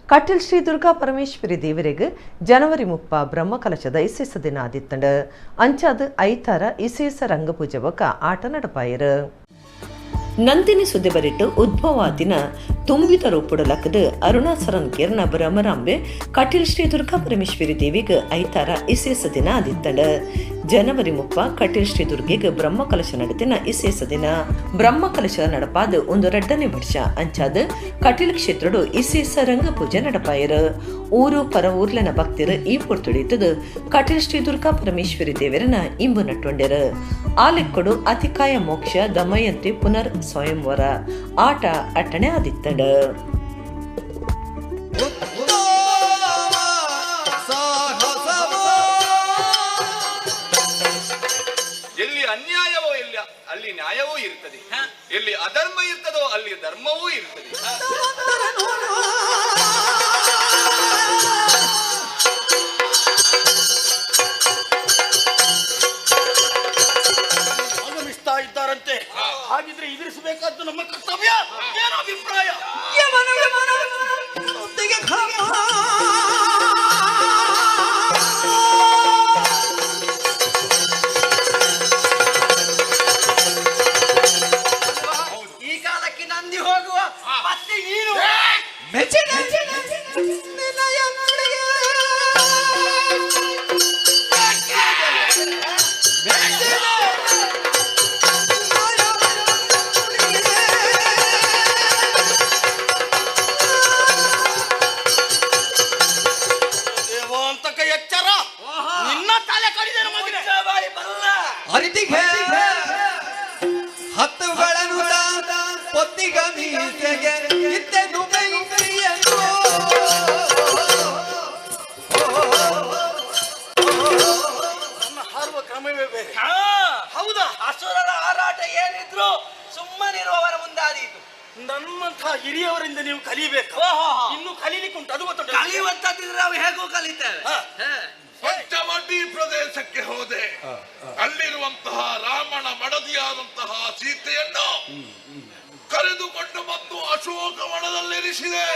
ಕಟೀಲ್ ಶ್ರೀ ದುರ್ಗಾ ಪರಮೇಶ್ವರಿ ದೇವರಿಗೆ ಜನವರಿ 30 ಬ್ರಹ್ಮಕಲಶದ ಇಸೇಸ ದಿನ ಆದಿತ್ತಂಡ. ಅಂಚಾದ ಐತಾರ ಇಸೇಸ ರಂಗಪೂಜೆ ಬೊಕ್ಕ ಆಟ ನಡಪಾಯರು. ನಂದಿನಿ ಸುದ್ದಿ ಬರಿಟ್ಟು ಉದ್ಭವಾತಿನ ತುಂಬಿದ ರೂಪುಡು ಲಕ್ಕದ ಅರುಣಾಸರನ್ ಕಿರಣ ಭ್ರಮರಾಂಬೆ ಕಟೀಲ್ ಶ್ರೀ ದುರ್ಗಾ ಪರಮೇಶ್ವರಿ ದೇವಿಗೆ ಐತಾರ ಇಸೇಸ ದಿನ ಆದಿತ್ತಂಡ. ಜನವರಿ 30 ಕಟೀಲ್ ಶ್ರೀ ದುರ್ಗೆಗೆ ಬ್ರಹ್ಮಕಲಶ ನಡೆತಿನ ಇಸೇಸ ದಿನ. ಬ್ರಹ್ಮಕಲಶ ನಡಪಾದ ಒಂದು 2ನೇ ವರ್ಷ ಅಂಚಾದ ಕಟೀಲ್ ಕ್ಷೇತ್ರಡು ಇಸೇಸ ರಂಗಪೂಜೆ ನಡಪಾಯರು. ಊರು ಪರ ಊರ್ಲನ ಭಕ್ತರು ಈ ಪೊರ್ತುಡಿತದು ಕಟೀಲ್ ಶ್ರೀ ದುರ್ಗಾ ಪರಮೇಶ್ವರಿ ದೇವರನ ಇಂಬು ನಟ್ಟೊಂಡೆರು. ಆಲೆಕ್ಕೊಡು ಅತಿಕಾಯ ಮೋಕ್ಷ ದಮಯಂತಿ ಪುನರ್ ಸ್ವಯಂವರ ಆಟ ಅಟ್ಟಣೆ ಆದಿತ್ತಂಡ. ಎಲ್ಲಿ ಅನ್ಯಾಯವೋ ಎಲ್ಲಿ ಅಲ್ಲಿ ನ್ಯಾಯವೂ ಇರ್ತದೆ, ಎಲ್ಲಿ ಅಧರ್ಮ ಇರ್ತದೋ ಅಲ್ಲಿ ಧರ್ಮವೂ ಇರ್ತದೆ. ಆಗಮಿಸ್ತಾ ಇದ್ದಾರಂತೆ, ಹಾಗಿದ್ರೆ ಎದುರಿಸಬೇಕಾದ್ದು ನಮ್ಮ ಕರ್ತವ್ಯ. ಏನೋ ಅಭಿಪ್ರಾಯ? ಈ ಕಾಲಕ್ಕೆ ನಂದಿ ಹೋಗುವ ಮತ್ತೆ ನೀನು ದೇವಾಂತಕ ಎಚ್ಚರ, ನಿನ್ನ ತಲೆ ಕಡಿದೇನು ಮಗನೇ. ಹತ್ತುಗಳನ್ನು ಪೊತ್ತಿಗ ಮೀಸೆಗೆ ಇತ್ತೆನು ಬೆಂಕಿಯನ್ನು. ನನ್ನ ಹಾರುವ ಕ್ರಮವೇ ಬೇರೆ. ಹೌದಾ? ಅಸುರರ ಹಾರಾಟ ಏನಿದ್ರು ಸುಮ್ಮನಿರುವವರ ಮುಂದಾದೀತು. ನಮ್ಮಂತಹ ಹಿರಿಯವರಿಂದ ನೀವು ಕಲಿಬೇಕು, ಇನ್ನು ಕಲೀಲಿಕ್ಕೆ ಉಂಟು. ಅದು ಗೊತ್ತುಂಟು. ಕಲಿಯುವಂತದ್ದಿದ್ರೆ ನಾವು ಹೇಗೂ ಕಲಿತೇವೆ. ಪಂಚವಟಿ ಪ್ರದೇಶಕ್ಕೆ ಹೋದೆ, ಅಲ್ಲಿರುವಂತಹ ರಾಮನ ಮಡದಿಯಾದಂತಹ ಸೀತೆಯನ್ನು ಕರೆದುಕೊಂಡು ಬಂದು ಅಶೋಕವನದಲ್ಲಿರಿಸಿದೆ.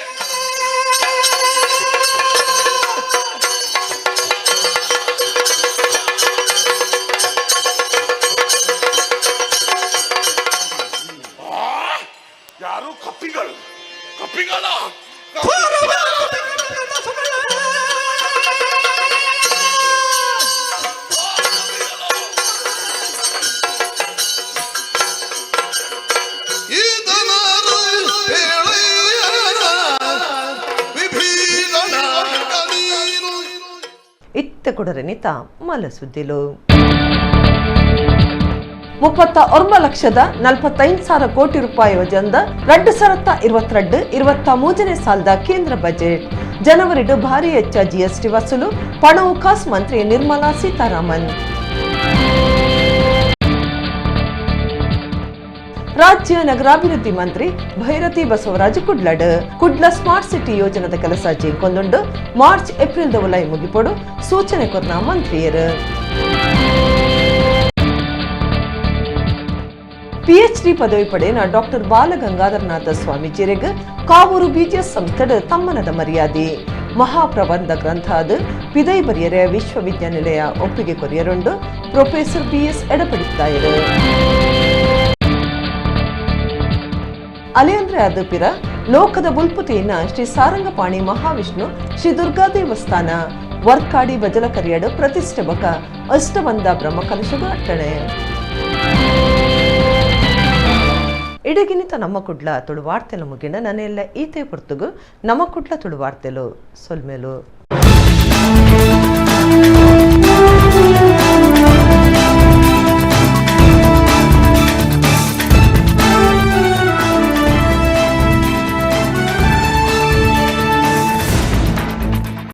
ಯಾರು ಕಪಿಗಳು? ಕಪಿಗಳ ಇತ್ತ ಕೊಡರನಿತ ಮಲಸುದ್ದಿಲು. 39,45,000 ಕೋಟಿ ರೂಪಾಯಿ ವಜಂದ 2022-23 ಸಾಲದ ಕೇಂದ್ರ ಬಜೆಟ್. ಜನವರಿಡು ಭಾರಿ ಹೆಚ್ಚ ಜಿಎಸ್ಟಿ ವಸೂಲು, ಹಣಕಾಸು ಮಂತ್ರಿ ನಿರ್ಮಲಾ ಸೀತಾರಾಮನ್. ರಾಜ್ಯ ನಗರಾಭಿವೃದ್ಧಿ ಮಂತ್ರಿ ಭೈರತಿ ಬಸವರಾಜ ಕುಡ್ಲಡ್ ಕುಡ್ಲ ಸ್ಮಾರ್ಟ್ ಸಿಟಿ ಯೋಜನದ ಕೆಲಸ ಜೇಕೊಂದುಂಡು ಮಾರ್ಚ್ ಏಪ್ರಿಲ್ ದವಲೈ ಮುಗಿಪೊಡು ಸೂಚನೆ ಕೊರ್ನ ಮಂತ್ರಿಯರು. ಪಿಎಚ್ಡಿ ಪದವಿ ಪಡೆಯನ ಡಾಕ್ಟರ್ ಬಾಲಗಂಗಾಧರನಾಥ ಸ್ವಾಮೀಜಿಯರಿಗೆ ಕಾವೂರು ಬಿಜಿಎಸ್ ಸಂಸ್ಥೆಡ್ ತಮ್ಮನದ ಮರ್ಯಾದೆ. ಮಹಾಪ್ರಬಂಧ ಗ್ರಂಥ ಅದು ಪಿದೈ ಬರಿಯರೆ ವಿಶ್ವವಿದ್ಯಾನಿಲಯ ಒಪ್ಪಿಗೆ ಕೊರಿಯರುಂಡು ಪ್ರೊಫೆಸರ್ ಬಿಎಸ್ ಎಡಪಡಿತ್ತಾಯರು. ಅಲೆಯಂದ್ರೆ ಅದು ಪಿರ ಲೋಕದ ಬುಲ್ಪುತಿಯನ್ನ ಶ್ರೀ ಸಾರಂಗಪಾಣಿ ಮಹಾವಿಷ್ಣು ಶ್ರೀ ದುರ್ಗಾ ದೇವಸ್ಥಾನ ವರ್ಕಾಡಿ ಬಜಲ ಕರಿಯಡು ಪ್ರತಿಷ್ಠೆ ಬಕ ಅಷ್ಟಬಂಧ ಬ್ರಹ್ಮಕಲಶದ ಅಟ್ಟಣೆ. ಇಡಗಿನಿತ ನಮ್ಮ ಕುಡ್ಲ ತುಳುವಾರ್ತೆಲು ಮುಗಿನ ನನ್ನೆಲ್ಲ ಈತೆ ಪೊರ್ತುಗು ನಮ್ಮ ಕುಡ್ಲ ತುಳುವಾರ್ತೆಲು ಸೊಲ್ಮೇಲು.